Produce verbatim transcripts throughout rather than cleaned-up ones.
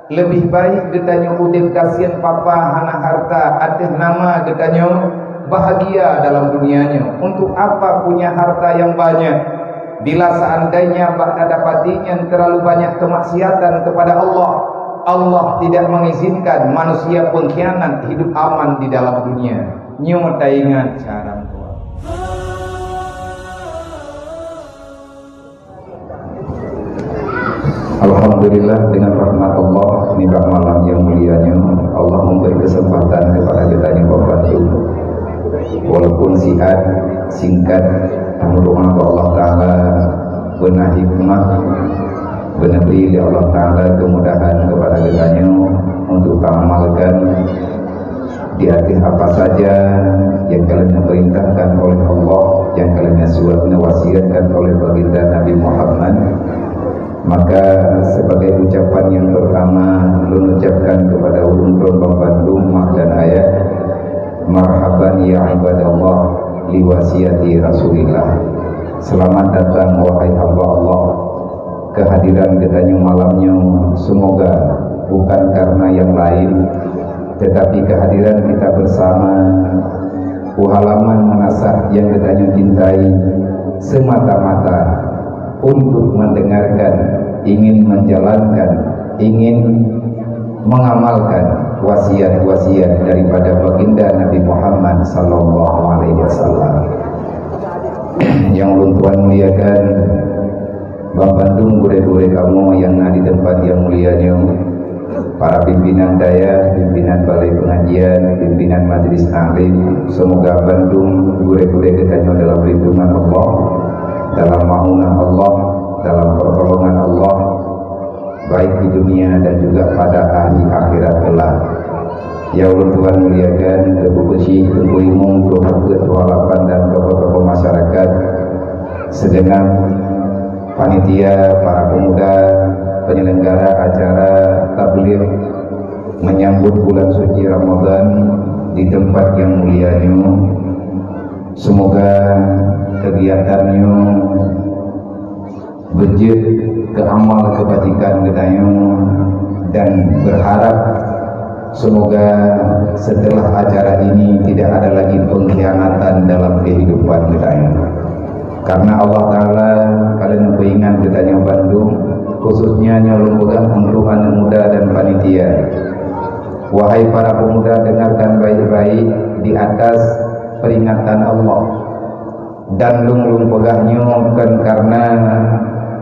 Leubeh baik geutanyoe udeb gasien papa hana harta ateueh nama geutanyoe bahagia dalam dunia nyoe. Untuk apa punya harta yang banyak, bila seandainya bak dapati nyan terlalu banyak kemaksiatan kepada Allah? Allah tidak mengizinkan manusia pengkhianat hidup aman di dalam dunia. Nyoe taingat cara meutuah. Alhamdulillah, dengan rahmat Allah, nibak malam yang mulia nyoe, Allah memberi kesempatan kepada kita nyoe berbakti. Walaupun siat, singkat, tameudua bak Allah Taala, beuna hikmah, beuna bri lé Allah Taala kemudahan kepada kita nyoe untuk taamalkan di ateueh apa saja yang ka lheueh neupeurintahkan oleh Allah, yang ka lheueh neusurat neuwasiatkan oleh Baginda Nabi Muhammad. Maka sebagai ucapan yang pertama, lôn ucapkan kepada ulôn droe banmandum mak dan ayah, marhaban ya ibadallah li wasiati Rasulillah. Selamat datang wahai hamba Allah. Kehadiran geutanyoe malam nyoe semoga bukan karena yang lain, tetapi kehadiran kita bersama u halaman meunasah yang geutanyoe cintai semata-mata untuk mendengarkan, ingin menjalankan, ingin mengamalkan wasiat-wasiat daripada Baginda Nabi Muhammad sallallahu alaihi wasallam. Yang ulôn tuan muliakan, banmandum gurée-gurée kamoe nyang na di teumpat nyang mulia nyoe, para pimpinan dayah, pimpinan balai pengajian, pimpinan majlis taklim, semoga bandum gurée-gurée geutanyoe dalam lindungan Allah, dalam maunah Allah, dalam pertolongan Allah, baik di dunia dan juga pada hari akhirat kelak. Ya ulôn tuan muliakan, Teungku Keuchik, Teungku Imum, Tuha Peuet, Tuha Lapan dan tokoh-tokoh masyarakat, segenap panitia, para pemuda, penyelenggara acara tabligh menyambut bulan suci Ramadan di tempat yang mulia nyoe. Semoga kegiatan nyoe beujeuet keu amal keubajikan geutanyoe dan berharap semoga setelah acara ini tidak ada lagi pengkhianatan dalam kehidupan geutanyoe. Karena Allah Taala ka lheueh neupeuingat geutanyoe bandum, khususnya nyoe lôn peugah untuk aneuk muda dan panitia. Wahai para pemuda, dengarkan baik-baik di atas peringatan Allah. Dan lôn, lôn peugah nyoe bukan karena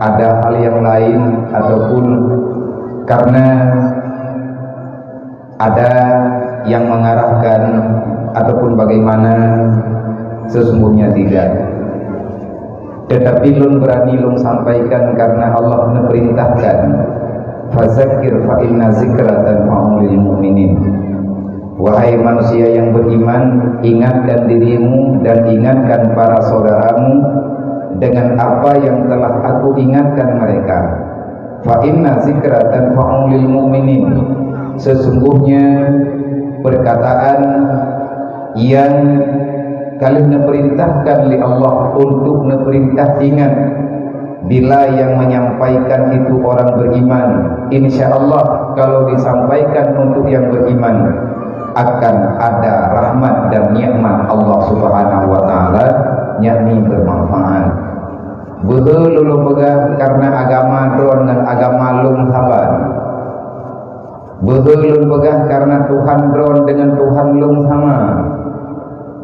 ada hal yang lain ataupun karena ada yang mengarahkan ataupun bagaimana, sesungguhnya tidak. Tetapi lôn berani lôn sampaikan karena Allah neuperintahkan, "Fazakir fa inna zikra tanfa'ul lil mu'minin." Wahai manusia yang beriman, ingatkan dirimu dan ingatkan para saudaramu dengan apa yang telah Aku ingatkan mereka. Fa inna zikra tanfa'u lil mu'minin. Sesungguhnya perkataan yang ka lheueh neuperintahkan lé Allah untuk neuperintah ingat, bila yang menyampaikan itu orang beriman, insya Allah kalau disampaikan untuk yang beriman, akan ada rahmat dan nikmat Allah Subhanahu wa Ta'ala, yakni bermanfaat. Beuhe lôn peugah karena agama droe ngon agama lôn saban. Beuhe lôn peugah karena Tuhan droe deungon Tuhan lôn sama.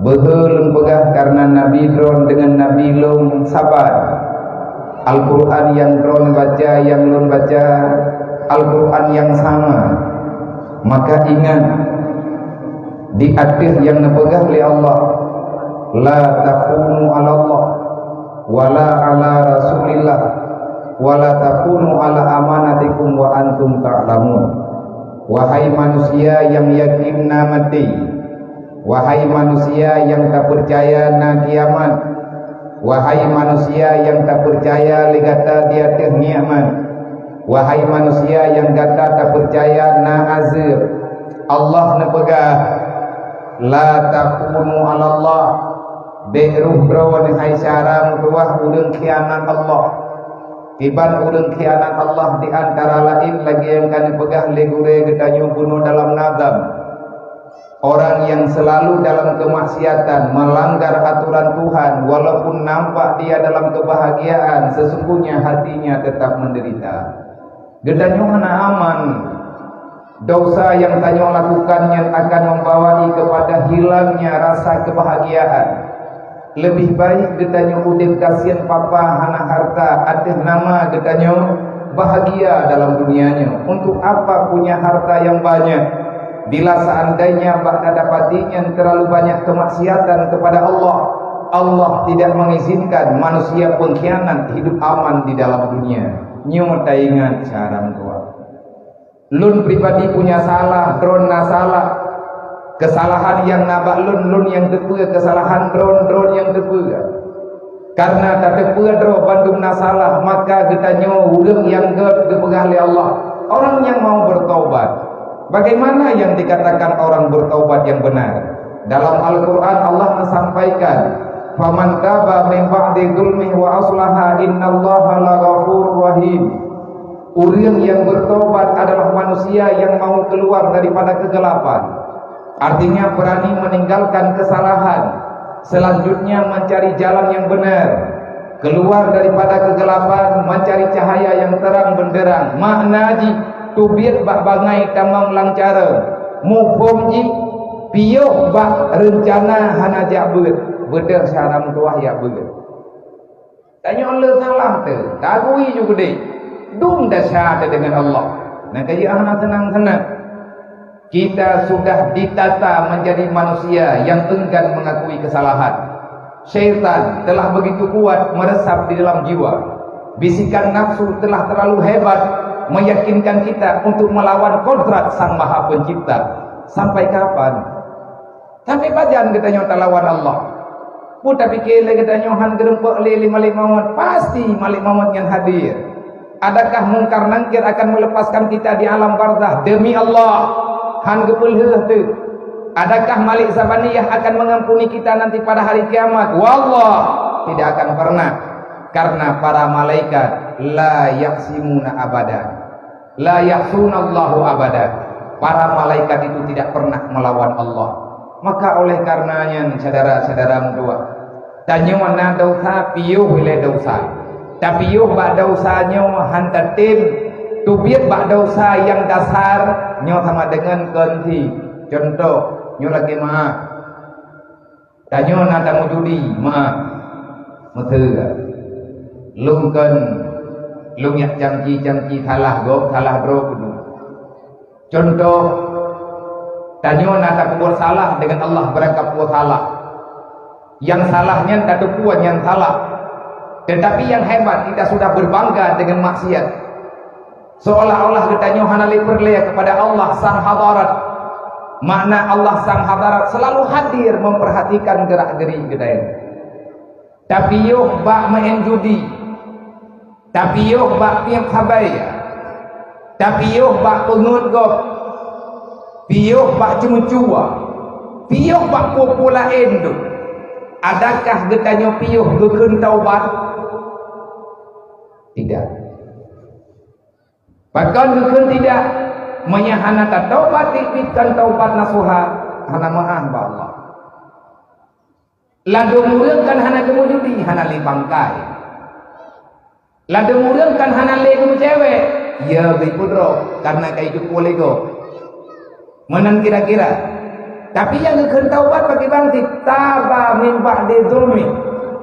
Beuhe lôn peugah karena Nabi droe deungon Nabi lôn saban. Al-Quran nyang droe baca, nyang lôn baca, Al-Quran nyang sama. Maka ingat, di ateueh nyang neupeugah lé Allah, "La takhunu 'ala Allah, wa la 'ala Rasulillah, wa la takhunu 'ala amanatikum wa antum ta'lamun." Wahai manusia nyang yakin na maté, wahai manusia nyang tapeucaya na kiamat, wahai manusia nyang tapeucaya lé gata di ateueh nikmat, wahai manusia nyang gata tapeucaya na azeueb, Allah neupeugah, "La takhunu 'ala Allah." Bék rôh droe hai syara meutuwah ureuëng khianat Allah. Iban ureuëng khianat Allah di antara laén lagée nyang ka neupeugah lé gurée geutanyoe bunoe dalam nazam. Orang yang selalu dalam kemaksiatan, melanggar aturan Tuhan, walaupun nampak dia dalam kebahagiaan, sesungguhnya hatinya tetap menderita. Geutanyoe hana aman. Dosa yang tanyoe lakukan nyan akan membawa kepada hilangnya rasa kebahagiaan. Leubeh baik geutanyoe udeb gasien papa hana harta ateueh nama geutanyoe bahagia dalam dunia nyoe. Untuk apa punya harta yang banyak, bila seandainya bak dapati nyan terlalu banyak kemaksiatan kepada Allah? Allah tidak mengizinkan manusia pengkhianat hidup aman di dalam dunia. Nyoe taingat cara meutuah. Lôn pribadi punya salah, droen na salah. Kesalahan nyang na bak lôn, lôn nyang teupeue, kesalahan droen, droen nyang teupeue. Karena tateupeue droe bandum na salah, maka geutanyoe ureuëng nyang gét geupeugah lé Allah, orang yang mau bertobat. Bagaimana yang dikatakan orang bertobat yang benar? Dalam Al-Quran Allah menyampaikan, "Faman taba min ba'di zulmihi wa aslaha innallaha laghafurur rahim." Ureuëng yang bertobat adalah manusia yang mau keluar daripada kegelapan. Artinya berani meninggalkan kesalahan. Selanjutnya mencari jalan yang benar. Keluar daripada kegelapan, mencari cahaya yang terang benderang. Makna jih, teubiet bak bangai tamong lam carông. Muphom jih, piôh bak reuncana hana jak beuet. Beudôh cara meutuah jak beuet. Tanyoe le salah teuh, tagui ju keudeh. Dum desya teuh deungon Allah. Nyang ka jeuet hana seunang-seunang. Kita sudah ditata menjadi manusia yang enggan mengakui kesalahan. Syaitan telah begitu kuat meresap di dalam jiwa. Bisikan nafsu telah terlalu hebat meyakinkan kita untuk melawan kodrat Sang Maha Pencipta. Sampai kapan? Sampai pajan geutanyoe talawan Allah? Peue tapike lé geutanyoe han geurumpok lé, lé malaikat maut? Pasti malaikat maut nyan hadir. Adakah Mungkar Nangkir akan melepaskan kita di alam barzakh? Demi Allah, han geupeulheueh teuh. Adakah Malik Zabaniyah akan mengampuni kita nanti pada hari kiamat? Wallah, tidak akan pernah. Karena para malaikat la ya'simuna abada. La ya'sunallahu abada. Para malaikat itu tidak pernah melawan Allah. Maka oleh karenanya, syedara-syedara meutuah, tanyoe na dosa, piôh ilée dosa. Tapiôh bak dosa nyoe han tatem, teubiet bak dosa nyang dasar, nyoe sama deungon kon thi. Contoh, nyoe lagée meu'ah. Tanyoe na tamujudi, meu'ah. Meuteue. Lôn kon, lôn jak camci-camci salah gob, salah droe keudroe. Contoh, tanyoe na tapeubuet salah deungon Allah, beurangkapeue salah. Nyang salah nyan tateupeue nyan salah. Tetapi nyang hebat, kita sudah berbangga dengan maksiat. Seolah-olah geutanyoe hana lé peureulée kepada Allah Sang Hadarat. Makna Allah Sang Hadarat selalu hadir memperhatikan gerak-gerik geutanyoe. Tapiôh bak meu'en judi, tapiôh bak tieb sabai, tapiôh bak peungeut gob, piôh bak ceumeucue, piôh bak peue-peue laén tu. Adakah geutanyoe piôh geukheun taubat? Tidak. Pakon geukheun tidak? Meunyoe hana tataubat, tieb-tieb kon taubat nasuha, hana meu'ah bak Allah. Ladôm ureuëng kan hana geumujudi, hana lé bangkai. Ladôm ureuëng kan hana lé geumeucewek, ya bri putroe, karena ka jiteupeue lé gob. Meunan kira-kira. Tapi nyang geukheun taubat pakriban? Taba min ba'di zulmi.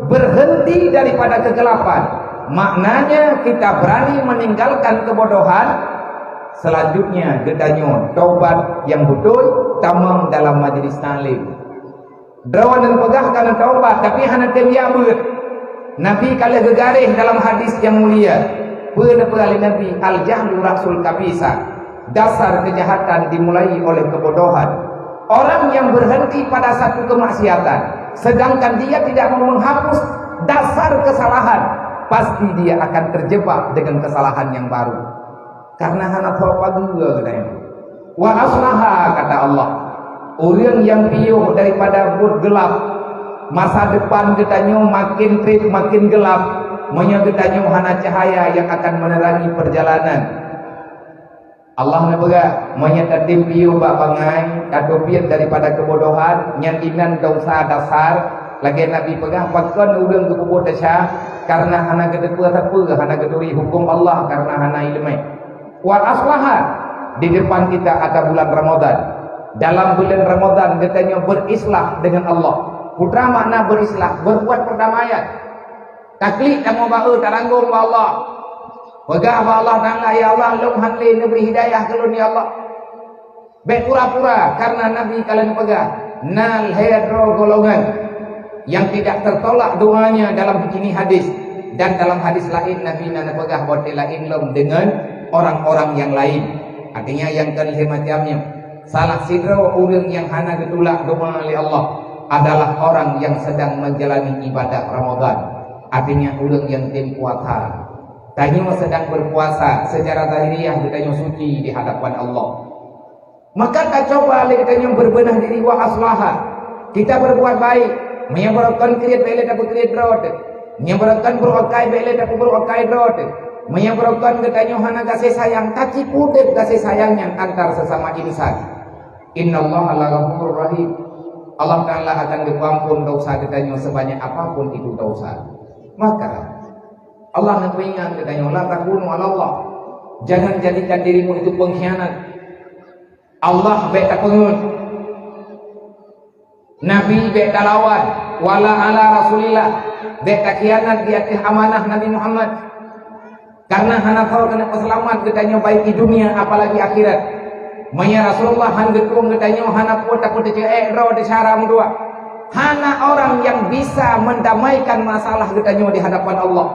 Berhenti daripada kegelapan. Maknanya kita berani meninggalkan kebodohan. Selanjutnya geutanyoe taubat nyang beutôi, tamong dalam majlis taklim. Droeneuh peugah ka neutaubat, tapi hana tem jak beuet. Nabi ka lheueh geugaréh dalam hadis nyang mulia. Peue neupeugah lé Nabi? "Al-jahlu ra'sul khabithah." Dasar kejahatan dimulai oleh kebodohan. Orang yang berhenti pada satu kemaksiatan, sedangkan dia tidak mau menghapus dasar kesalahan, pasti dia akan terjebak dengan kesalahan yang baru. Karena hana soe pageue geutanyoe. Wa aslaha, kata Allah, ureuëng nyang piôh daripada buet geulab, masa depan geutanyoe makin treb makin geulab. Meunyoe geutanyoe hana cahya nyang akan meunerangi peurjalanan, Allah neupeugah, meunyoe tatem piôh bak bangai, tateubiet daripada keubodohan, nyan inan desya dasar, lagée Nabi peugah, pakon ureuëng geupeubuet desya, kareuna hana geuteupeue sapeue, hana geuturi huköm Allah, kareuna hana iéleumé. Wa aslaha, di depan kita ada bulan Ramadan. Dalam bulan Ramadan geutanyoe beurislah dengan Allah. Peue makna beurislah? Berbuat perdamaian. Taklik tamong bak-e, taranggong bak Allah. Peugah bak Allah Taala, "Ya Allah, lôn hán lé, neubri hidayah keu lôn, ya Allah." Bék pura-pura, kareuna Nabi ka lheueh peugah, na lhée droe golongan yang tidak tertolak doanya dalam ini hadis, dan dalam hadis lain Nabi na neupeugah watée laén lom deungon orang-orang yang lain. Artinya, nyang kon lhée macam nyoe. Salah sidroe ureuëng nyang hana geutulak doa lé Allah adalah orang yang sedang menjalani ibadah Ramadan. Artinya, ureuëng nyang tem puasa. Tanyoe sedang berpuasa, secara zahiriah geutanyoe suci di hadapan Allah. Maka tacoba lé geutanyoe berbenah diri, wa aslaha. Kita berbuat baik. Meunyoe barokon kriet, bék lé tapeukriet droe teuh. Meunyoe barokon brok akai, bék lé tapeubrok akai droe teuh. Meunyoe barokon geutanyoe hana gaséh sayang, tacipu udeb gaséh sayang nyan antar sesama insan. Innallaha laghafurur rahim. Allah Taala akan geupeuampon desya geutanyoe sebanyak apapun itu desya. Maka, Allah neupeuingat geutanyoe, la takunu 'alallah. Jangan jadikan dirimu itu pengkhianat. Allah bék tapeungeut. Nabi bék talawan, wala 'ala Rasulillah, bék takhianat di ateueh amanah Nabi Muhammad. Kareuna hana soe keuneuk peuseulamat geutanyoe baik di dunia apalagi akhirat. Meunyoe Rasulullah hán geutueng geutanyoe, hana peue tapeuteuceuék droe di syara meudua. Hana orang yang bisa mendamaikan masalah geutanyoe di hadapan Allah,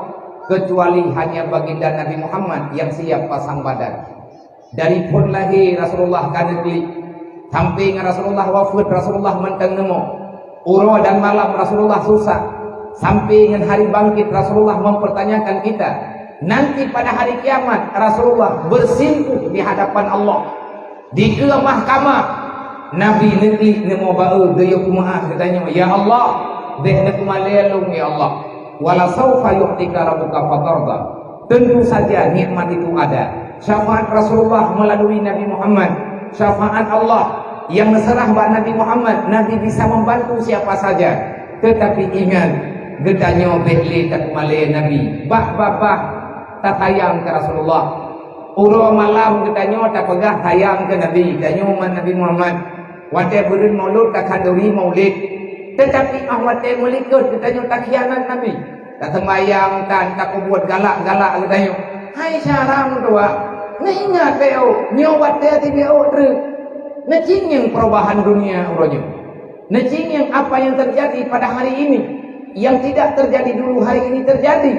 kecuali hanya baginda Nabi Muhammad yang siap pasang badan. Dari phon lahé Rasulullah ka neuklik, sampai ngon Rasulullah wafeuet, Rasulullah mantong neumoe. Uroe dan malam Rasulullah susah, sampai ngon hari bangkit Rasulullah mempertanyakan kita. Nanti pada hari kiamat Rasulullah bersimpuh di hadapan Allah. Dikeue mahkamah, Nabi neuklik neumoe ba-e geuyue peumeu'ah geutanyoe, "Ya Allah, bék neupeumalée lôn, ya Allah. Wala saufa yu'tika rabbuka fatarda." Tentu saja nikmat itu ada. Syafaat Rasulullah melalui Nabi Muhammad, syafaat Allah yang neuseurah bak Nabi Muhammad, Nabi bisa membantu siapa saja. Tetapi ingat, geutanyoe bék lé tapeumalée Nabi. Bah-bah-bah tatayang keu Rasulullah. Uroe malam geutanyoe tapeugah sayang keu Nabi, tanyoe umat Nabi Muhammad. Watée beureuen Maulud takhanduri Maulid. Tetapi 'oh watée meulikot geutanyoe takhianat Nabi. Taseumbayang tan, tapeubuet galak-galak geutanyoe. Hai syara meutuwah, neuingat bék, nyoe watée tibiôk treuk. Neucingeng perubahan dunia uroe nyoe. Neucingeng apa yang terjadi pada hari ini, yang tidak terjadi dulu hari ini terjadi.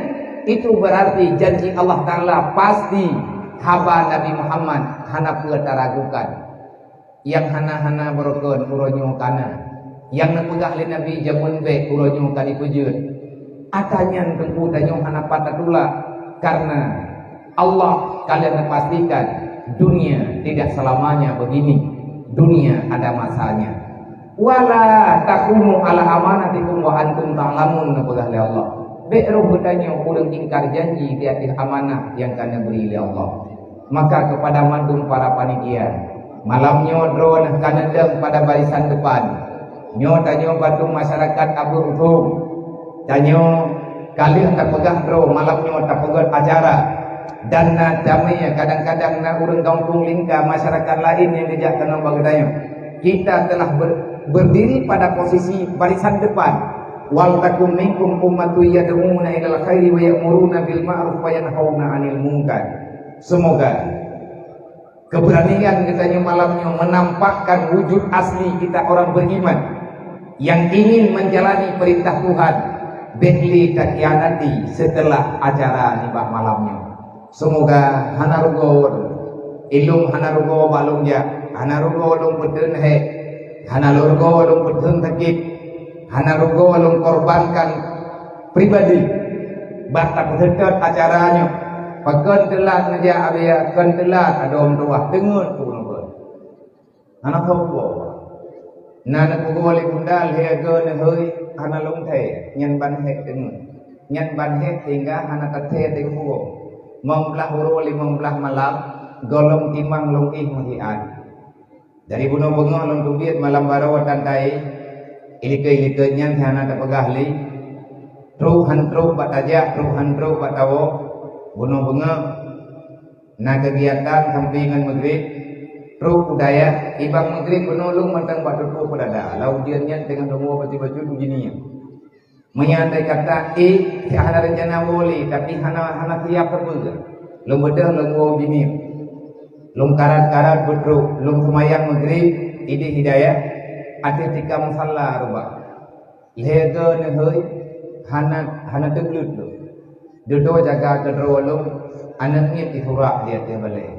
Itu berarti janji Allah Taala pasti, haba Nabi Muhammad hana peue taragukan. Nyang hana-hana barokon uroe nyoe ka na. Nyang neupeugah lé Nabi jameun bék uroe nyoe ka jipeujeuet. Ata nyan teungku tanyoe hana pat tatulak, kareuna Allah ka lheueh neupastikan dunia tidak selamanya begini. Dunia ada masanya. "Wala takunu ala amanatikum wa antum ta'lamun," neupeugah lé Allah. Bék roh geutanyoe ureuëng ingkar janji di ateueh amanah nyang ka neubri lé Allah. Maka kepada mandum para panitia, malam nyoe droeneuh ka neudong pada barisan depan. Nyoe tanyoe bandum masyarakat Abeuet Uthom. Tanyoe ka lheueh tapeugah droe malam nyoe tapeugét acara. Dan na damé, kadang-kadang na ureuëng gampông lingka masyarakat laén nyang geujak keunoe bak geutanyoe. Kita telah ber-, berdiri pada posisi barisan depan. "Wal takum minkum ummatun yad'una ilal khairi wa ya'muruna bil ma'ruf wa yanhauna 'anil munkar." Semoga keberanian geutanyoe malam nyoe menampakkan wujud asli kita orang beriman yang ingin menjalani perintah Tuhan, bék lé takhianati setelah acara nibak malam nyoe. Semoga hana rugoe, ilong hana rugoe bak lôn jak, hana rugoe lôn peuteun hék, hana rugoe lôn peuteun sakét, hana rugoe lôn korbankan pribadi bak tapeuseutôt acara nyoe. Pakon teulat neujak, abiya kon teulat, adoe meutuwah, teungeut pun pun. Hana soe po. Na neupeugoe lé gundal, lhée goe neuhôi hana lôn thée, nyan ban hék teungeut. Nyan ban hék sehingga hana tathèe teuguboe. Limong blaih uroe limong blaih malam, gohlom timang lôn éh meusiat. Dari bunoe beungoh lôn teubiet malam baroe tan taéh, ilikot-ilikot nyan hana tapeugah lé. Trok han trok bak tajak, trok han trok bak tawoe. Bunoe beungoh na keugiatan sampoe ngon Maghrib, trok u dayah, ibang Maghrib bunoe lôn mantong bak tutoe peudada. Lam ujeuen nyan teungoh lôn woe bacut-bacut u Jeunieng. Meunyoe andai kata éh, hana reuncana woe lé, tapi hana, hana siap sapeue. Lôn beudôh lôn woe u Jeunieng. Lôn karat-karat beutrok, lôn seumayang Maghrib, idéh hidayah, ateueh tika musalla rubah. Lhèe goe neuhôi, hana, hana teugleuet lôn. Dudoe jaga keudroe lôn, aneuk miet isurak di ateueh balèe.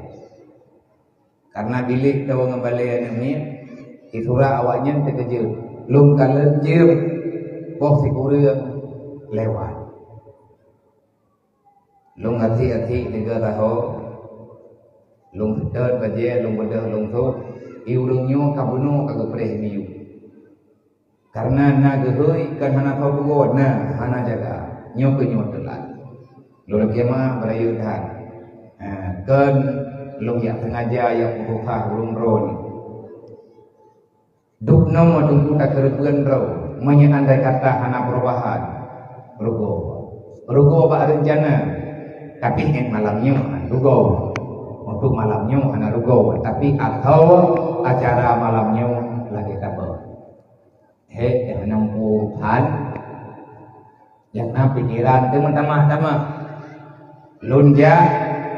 Karena bilék tawoe ngon balèe aneuk miet, isurak awaknyan teukeujot. Lôn kalon jeuem, poh sikureueng lewat. Lôn asék-asék tiga tahun, lôn seutôt bajèe, lôn beudôh, lôn sôk, di ureueng nyoe ka bunoe ka geupreh miyueb. Karena na geuhôi kon hana soe peugot, na hana jaga. Nyoe keuh nyoe teulat. Lôn lakèe meu'ah beurayeuk that. Ha, kon lôn jak sengaja jak peususah ureueng droe. Dubnoe teungku takeureubeuen droe, meunyoe andai kata hana peurubahan, rugoe. Rugoe bak reuncana, tapi ngon malam nyoe hana rugoe. Untuk malam nyoe hana rugoe, tapi atau acara malam nyoe lagèe tabeuet. Hék nyang na urusan, nyang na pikeran teuh meutamah-tamah. Lôn jak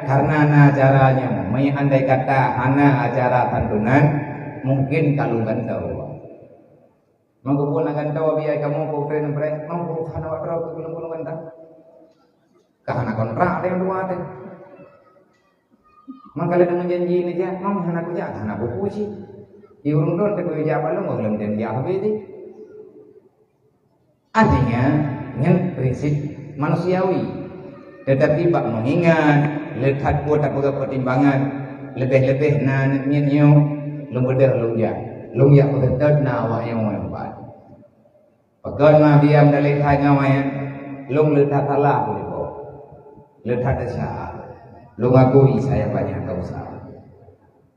karena na acara nyoe. Meunyoe andai kata hana acara santunan, mungkin ka lôn gantoe. Meukeubun na gantoe biaya kamoe peukreueh-kreueh, mang urusan awak droe keu lôn gantoe. Ka hana kontrak nyang dua teuh. Maka lé deungon janji neujak, mam hana kujak, hana buku cit. Di ureueng droe teuh kujak bak lôn, gohlom dan jak habéh teuh. Artinya, nyan prinsip manusiawi. Tetapi bak mengingat, le that buet tapeugah pertimbangan, leubeh-leubeh na aneuk miet nyoe, lôn beudôh lôn jak. Lôn jak peuseutôt na awak nyoe nyang pat. Pakon ma biam dalek hai ngon awaknyan, lôn le that salah ulôn. Le that desya. Lôn akui saya banyak dosa.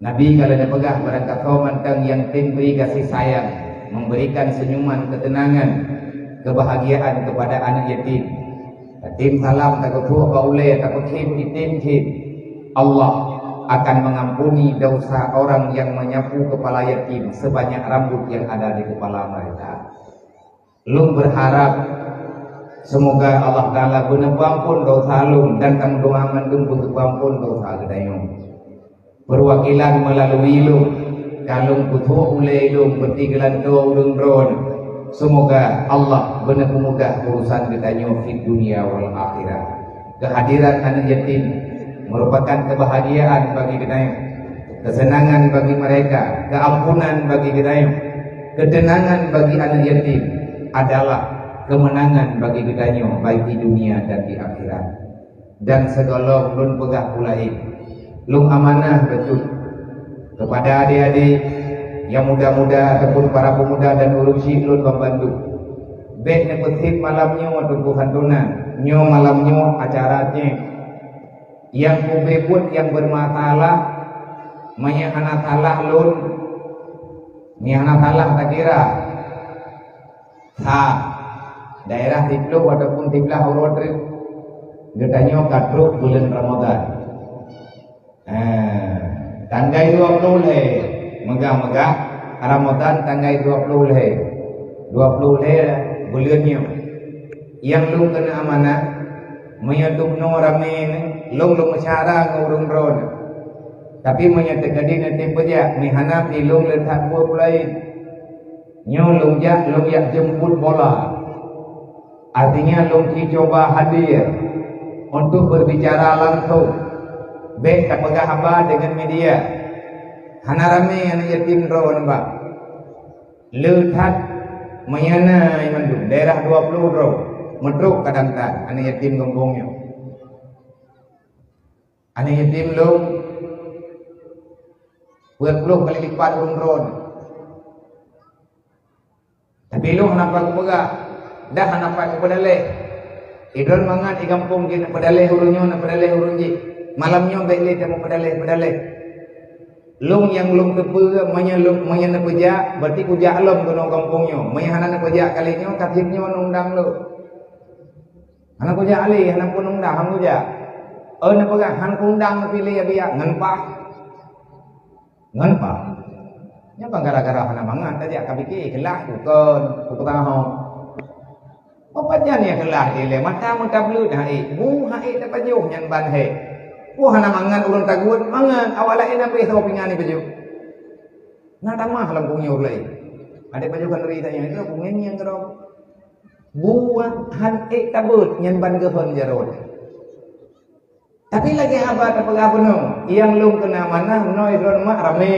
Nabi ka lheueh peugah, barang kasoe mantong nyang tem bri gaséh sayang, memberikan senyuman, ketenangan, kebahagiaan kepada anak yatim. Tatem salam, tageutôk bak ulèe, tapeukhem item-item. Allah akan mengampuni dosa orang yang menyapu kepala yatim sebanyak rambut yang ada di kepala mereka. Lôn berharap semoga Allah Taala beuneuh peuampon dosa lôn dan tameudoa mandum beuneuh peuampon dosa geutanyoe. Perwakilan melalui lôn, ka lôn peutrok ulèe lôn beuti geulantoe ureueng droe. Semoga Allah beuneuh peumudah urusan geutanyoe fid dunya wal akhirah. Kehadiran aneuk yatim merupakan kebahagiaan bagi geutanyoe, kesenangan bagi mereka, keampunan bagi geutanyoe, ketenangan bagi aneuk yatim adalah kemenangan bagi geutanyoe baik di dunia dan di akhirat. Dan sigohlom lôn peugah peue laén, lôn amanah bacut kepada adik-adik nyang muda-muda ataupun para pemuda dan ureueng chik lôn banmandum. Bèk neupeusit malam nyoe teungku santunan. Nyoe malam nyoe acara cék. Nyang ubé buet nyang bermasalah, meunyoe hana salah lôn, meunyoe hana salah takira, sa daerah siploh ataupun siblaih uroe treuk, geutanyoe ka trok buleuen Ramadhan. Ha, tanggai dua ploh lhèe, meugah-meugah Ramadhan tanggai dua ploh lhèe. Dua ploh lhèe buleuen nyoe. Nyang lôn keuneuk amanah, meunyoe dubnoe ramé nyoe, lôn, lôn meusyara ngon ureueng droe nyoe. Tapi meunyoe teukeudi neutem peujak, meuhana pih lôn le that buet peue laén. Nyoe lôn jak, lôn jak jemput bola. Artinya lôn pi cuba hadir untuk berbicara langsung. Bèk tapeugah haba deungon media. Hana ramé aneuk yatim droe nibak. Le that meunyoe na mandum daerah dua ploh droe meutrok kadang that aneuk yatim gampông nyoe. Aneuk yatim lôn peuet ploh kali lipat ureueng droe. Tapi lôn hana pat kupeugah, dah hana pat kupeudaleh. Idroen mangat i gampông jih, na peudaleh ureuëng nyoe, na peudaleh ureuëng jih. Malam nyoe bék lé tameupeudaleh-peudaleh. Lôn nyang lôn teupeue, meunyoe lôn, meunyoe neupeujak, berarti kujak lom keunoe gampông nyoe. Meunyoe hana neupeujak kali nyoe, ka trép nyoe neuundang lôn. Hana kujak lé, hana pun undang, hana kujak. Oh, neupeugah, hana kuundang neupiléh biak ngon paih. Ngon paih. Nyan ban gara-gara hana mangat, tajak ka pike, keulah kukon, kupeutahong. Peue pajan nyang keulah ilée, mata meutableut hai, bu hai tapajoh nyan ban hai. Peue hana mangat ureuëng tagut, mangat, awak laén abéh saboh pingan ipajoh. Na tamah lam kunyur laén. Ada pajoh khanduri tanya, itu kunyeng nyang keudroe. Buet han ék tabeuet nyan ban geuhon jaroe. Tapi lagée haba tapeugah bunoe, nyang lôn keunan manah meunoe droeneuh mak ramé.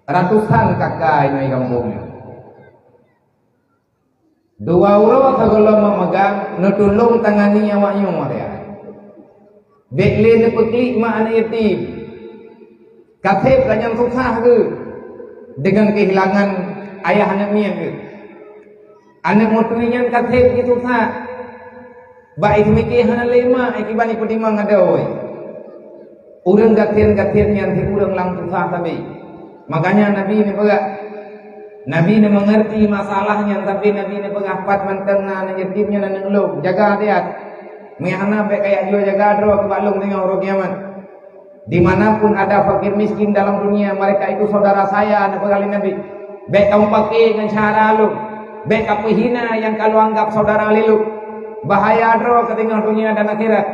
Ratusan K K inoe gampông nyoe. Dua uroe sigohlom meumeugang, neutulông tangani awak nyoe watée nyan. Bék lé neupeuklik mak aneuëk yatim. Ka trép lagée nyan susah geuh deungon keuhilangan ayah aneuëk miet geuh. Aneuëk meutui nyan ka trép jisusah. Bak jiseumiké hana lé mak, kiban jipeutimang adoe. Ureuëng gasien-gasien nyan si ureuëng lam susah sabe. Makanya Nabi neupeugah, Nabi neumeungerti masalah nyan, tapi Nabi neupeugah, pat mantong na aneuëk yatim nyan aneuëk lôn, jaga até-até. Meuhana bék kayak jua jaga droe keu bak lôn singoh uroe kiamat. Di mana pun ada fakir miskin dalam dunia, mereka itu saudara saya, neupeugah lé Nabi. Bék kamoe paké ngon syedara lôn. Bék kapeuhina nyang ka lôn anggap saudara lé lôn. Bahaya droe keu teungoh dunia dan akhirat.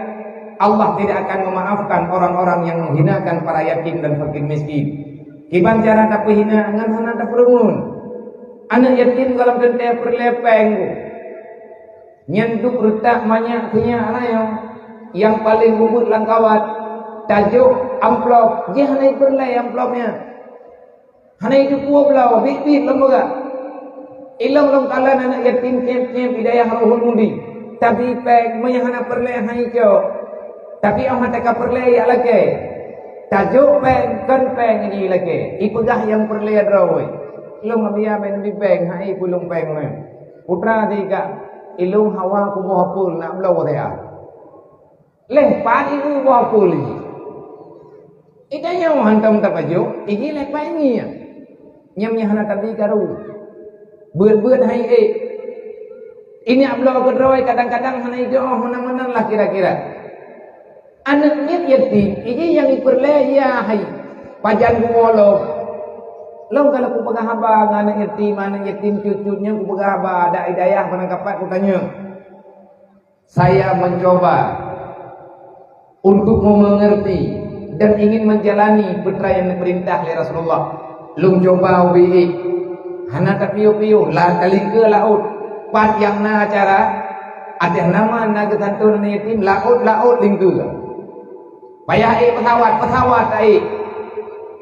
Allah tidak akan memaafkan orang-orang yang menghinakan para yatim dan fakir miskin. Kiban cara tapeuhina ngon hana tapeureumeun. Aneuëk yatim gohlom teuntée peureulée péng. Nyan duek reutak manyak sinyak rayeuk nyang paleng bubet lam kawat, tajok amplop, jih hana peureulée amplop nyan. Hana jitupeue bloe, biet-biet lom peugah. Ilong lom kalon aneuëk yatim tieb-tieb di dayah Ruhul Mudi. Tabi péng, meunyoe hana peureulée han jicok. Tapi óh watée ka peureulée jak lakée. Tajok péng, kon péng jilakée. Ipeugah nyang peureulée droe. Lôn Abiya meunan bi péng, hai peulông péng meunan. Putra teuka, ilông hawa kuboh apui nak bloe watée nyan. Leh pat ibu boh apui lé. Ita nyoe hantom tapajoh, iji leh pat ngieng. Nyam nyang hana tabi karu. Beuet-beuet hai ék. Inyak bloe keudroe kadang-kadang hana ijoh meunan-meunan lah kira-kira. Aneuëk miet yatim, iji nyang ipeureulée ya hai. Pajan geuwoe lom. Lom kalau kupeugah haba ngon aneuëk yatim, aneuëk yatim cut-cut nyan kupeugah haba, dak hidayah meunan kapat kutanyong. Saya mencoba untuk memengerti dan ingin menjalani peue nyang neupeurintah lé Rasulullah. Lôn cuba ubé ék. Hana tapiôh-piôh, la talingkeue laôt. Pat nyang na acara, ateueh nama na geutantu aneuëk yatim, laôt-laôt lingkeue. Payah ék pesawat, pesawat taék.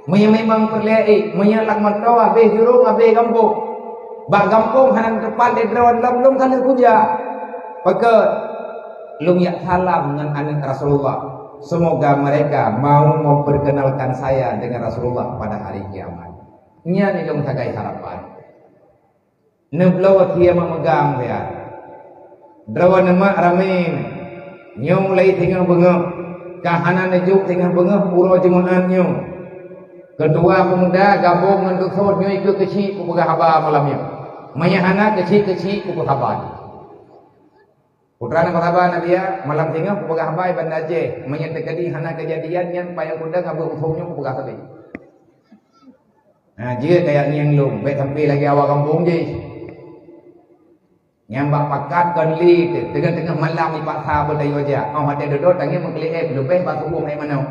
Meunyoe memang peureulée ék, meunyoe lam moto habéh jurông, habéh gampông. Bak gampông hana teupat lé droe lom, lom ka lheueh kujak. Pakon? Lôn jak salam ngon aneuëk Rasulullah. Semoga mereka mau memperkenalkan saya dengan Rasulullah pada hari kiamat. Nyan ilông sagai harapan. Neubloe sie meumeugang, ya. Droeneuh mak ramé. Nyoe mulai singoh beungoh. Ka hana neujok singoh beungoh uroe Jumat nyoe. Keutua peumuda gabong ngon dusun nyoe keu keuchik kupeugah haba malam nyoe. Meunyoe hana keuchik-keuchik kupeugah haba. Putra na peusaba Nabi ya, malam singoh kupeugah haba i Banda Aceh. Meunyoe teukeudi hana keujadian nyan payah kudang abeuh usông nyoe kupeugah sabe. Nah, jeuet kaya ngieng lôn, bék sampai lagée awak gampông jih. Nyang bak pakat kon lé teuh, teungoh-teungoh malam ipaksa beutayue jak. Oh, watée dudoe tangieng meukeuleh éh, leubeh bak tuboh hai manok.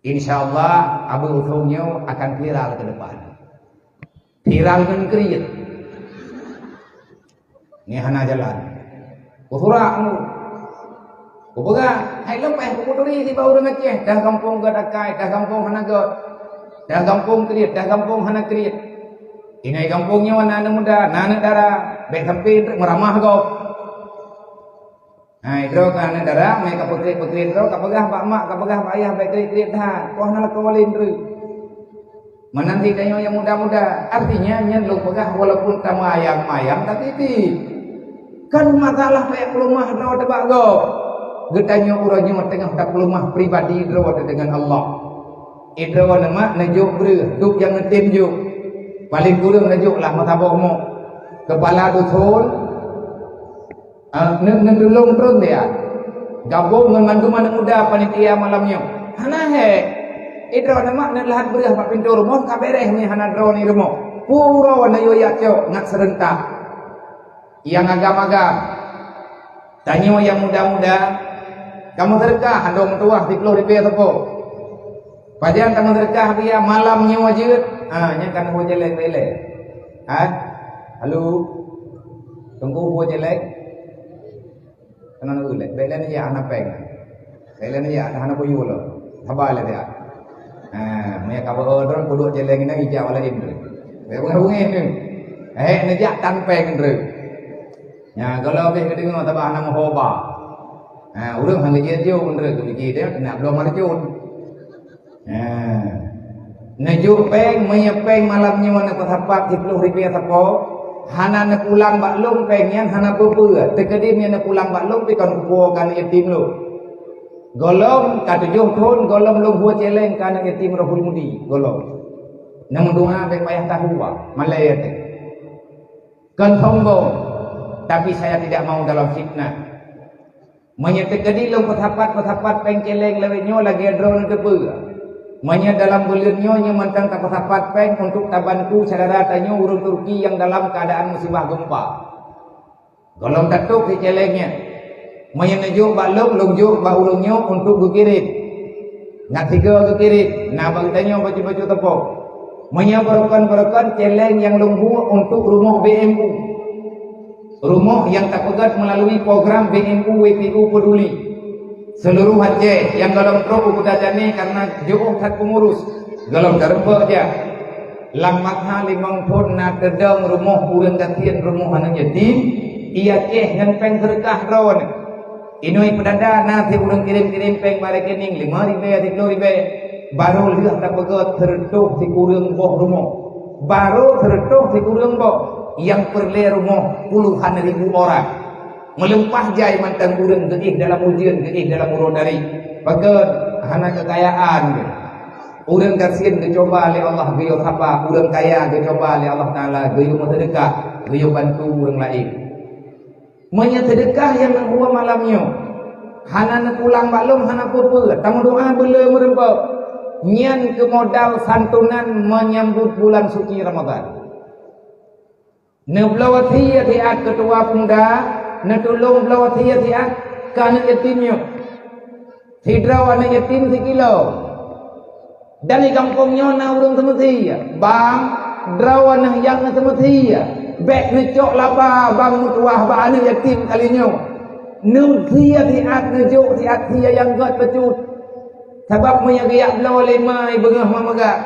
Insya Allah, abeuh usông nyoe akan viral ke depan. Viral ngon kriet. Ni hana jalan. Kusurak nyoe. Kupeugah, hai leupah kukuturi sibak ureuëng Aceh, dah gampông gét akai, dah gampông hana gét, dah gampông kriet, dah gampông hana kriet. Inai gampông nyoe na aneuëk muda, na aneuëk dara, bék sampai meuramah gob. Hai, droe ka aneuëk dara, mé ka peukriet-peukriet droe, ka peugah bak mak, ka peugah bak ayah, bék kriet-kriet that, poh na lakoe lé treuk. Meunan di tanyoe nyang muda-muda, artinya nyan lôn peugah walaupun tameuayang-ayang, tapi di Kan masalah payah peuleumah droe teuh bak gob. Geutanyoe uroe nyoe teungoh tapeuleumah pribadi droe teuh deungon Allah. Idroe neuh mak neujok breueh, duek nyang neutem jok. Paléng kureueng neujok lah meusaboh mok. Keupala dusun, ah, neu-, neutulông tron dia. Gabong ngon mandum aneuk muda panitia malam nyoe. Hana hék. Idroe neuh mak neuleuhat breueh bak pintoe rumoh ka beureh meuhana droeneuh rumoh. Pura neuyue jak cok ngat seureuntak. Nyang agam-agam. Tanyoe nyang muda-muda, kamoe seudeukah, adoe meutuwah siploh ribèe sapo. Pajan kamoe seudeukah dia malam nyoe jeuet, ha, nyan kan ho jelek bèk lé. Ha? Halo. Teungku ho jelek. Keunan ulek, bèk lé ya hana péng. Bèk lé ya hana peuyuh lo. Haba lé dia. Ha, meuya ka beu droe peuduek jeleng nyan ija wala indre. Bèk bungai-bungai tu. Eh, neujak tan péng indre. Nya, kalau bèk geudeungoe taba hana meuhoba. Ha, ureueng hana jeuet jok indre tu biji dia kena bloe marcon. Ha. Neujok péng, meunyoe péng malam nyoe neupeusapat siploh ribèe sapo, hana neupulang bak lôn péng nyan hana peue-peue. Teukeudi meunyoe neupulang bak lôn pi kon kupuwoe keu aneuk yatim lôn. Gohlom ka tujoh thon, gohlom lôn hue celeng keu aneuk yatim Rohul Mudi, gohlom. Neumeudoa bèk payah tahu bah, malèe teuh. Kon sombong, tapi saya tidak mau dalam fitnah. Meunyoe teukeudi lôn peusapat-peusapat péng celeng lawét nyoe lagèe droeneuh teupeue. Meunyoe dalam buleuen nyoe nyoe mantong tapeusapat péng untuk tabantu syedara tanyoe ureueng Turki nyang dalam keuadaan musibah gempa. Gohlom tatôb siceleng nyan. Meunyoe neujok bak lôn, lôn jok bak ureueng nyoe untuk geukirém. Ngat sigoe geukirém, na bak geutanyoe bacut-bacut teupok. Meunyoe beurokon-beurokon celeng nyang lôn hue untuk rumoh B M U. Rumoh nyang tapeugöt meulalui program B M U W P U Peduli. Seuluruh Aceh nyang gohlom trok u Kuta Jani karena jiôh that peungurus, gohlom tareumpok jak. Lam masa limong thon na teudong rumoh ureueng gasien, rumoh aneuk yatim, i Aceh ngon péng seudeukah droeneuh. Inong peudada na si ureueng kirém-kirém péng bak rekening lima ribèe, siploh ribèe. Barô lheueh tapeugöt seureutôh sikureueng boh rumoh. Barô seureutôh sikureueng boh, nyang peureulèe rumoh puluhan ribu orang. Meulimpah jai mantong ureueng geuéh dalam ujeuen, geuéh dalam uroe dari. Pakon? Hana keukayaan geuh. Ureueng gasien geucuba lé Allah geuyue sapa, ureueng kaya geucuba lé Allah Taala geuyue meuseudeukah, geuyue bantu ureueng laén. Meunyoe seudeukah nyang neuhue malam nyoe hana neupulang bak lôn hana peue-peue, tameudoa beu le meureumpok, nyan keu modal santunan menyambut bulan suci Ramadhan. Neubloe sie siat keu tuha peumuda, neutulông bloe sie siat keu aneuk yatim nyoe. Sidroe aneuk yatim sikilo. Dan di gampông nyoe na ureueng seumeusie. Bang, droeneuh nyang seumeusie. Bèk neucok laba bang meutuwah bak aneuk yatim kali nyoe. Neusie siat, neujok siat sie nyang gèt bacut. Sabab meunyoe geujak bloe lé ma beungoh ma meugah,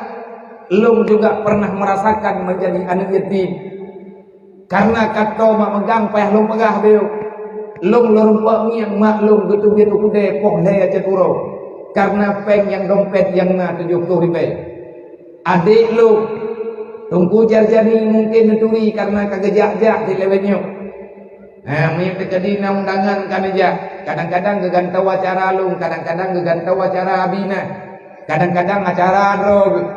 lôn juga pernah merasakan menjadi aneuk yatim. Karena kato mak meugang payah lôn peugah beu. Lôn lôn rumpok ngieng mak lôn geuteubiet u keudè poh lhèe cit uroe. Karena péng nyang dompet nyang na tujoh ploh ribèe. Adék lôn, Teungku Jarjani mungken neuturi karena ka geujak-jak di lewat nyoe. Nah, meunyoe teukeudi na undangan ka neujak, kadang-kadang geugantoe acara lôn, kadang-kadang geugantoe acara abi na, kadang-kadang acara droe geuh.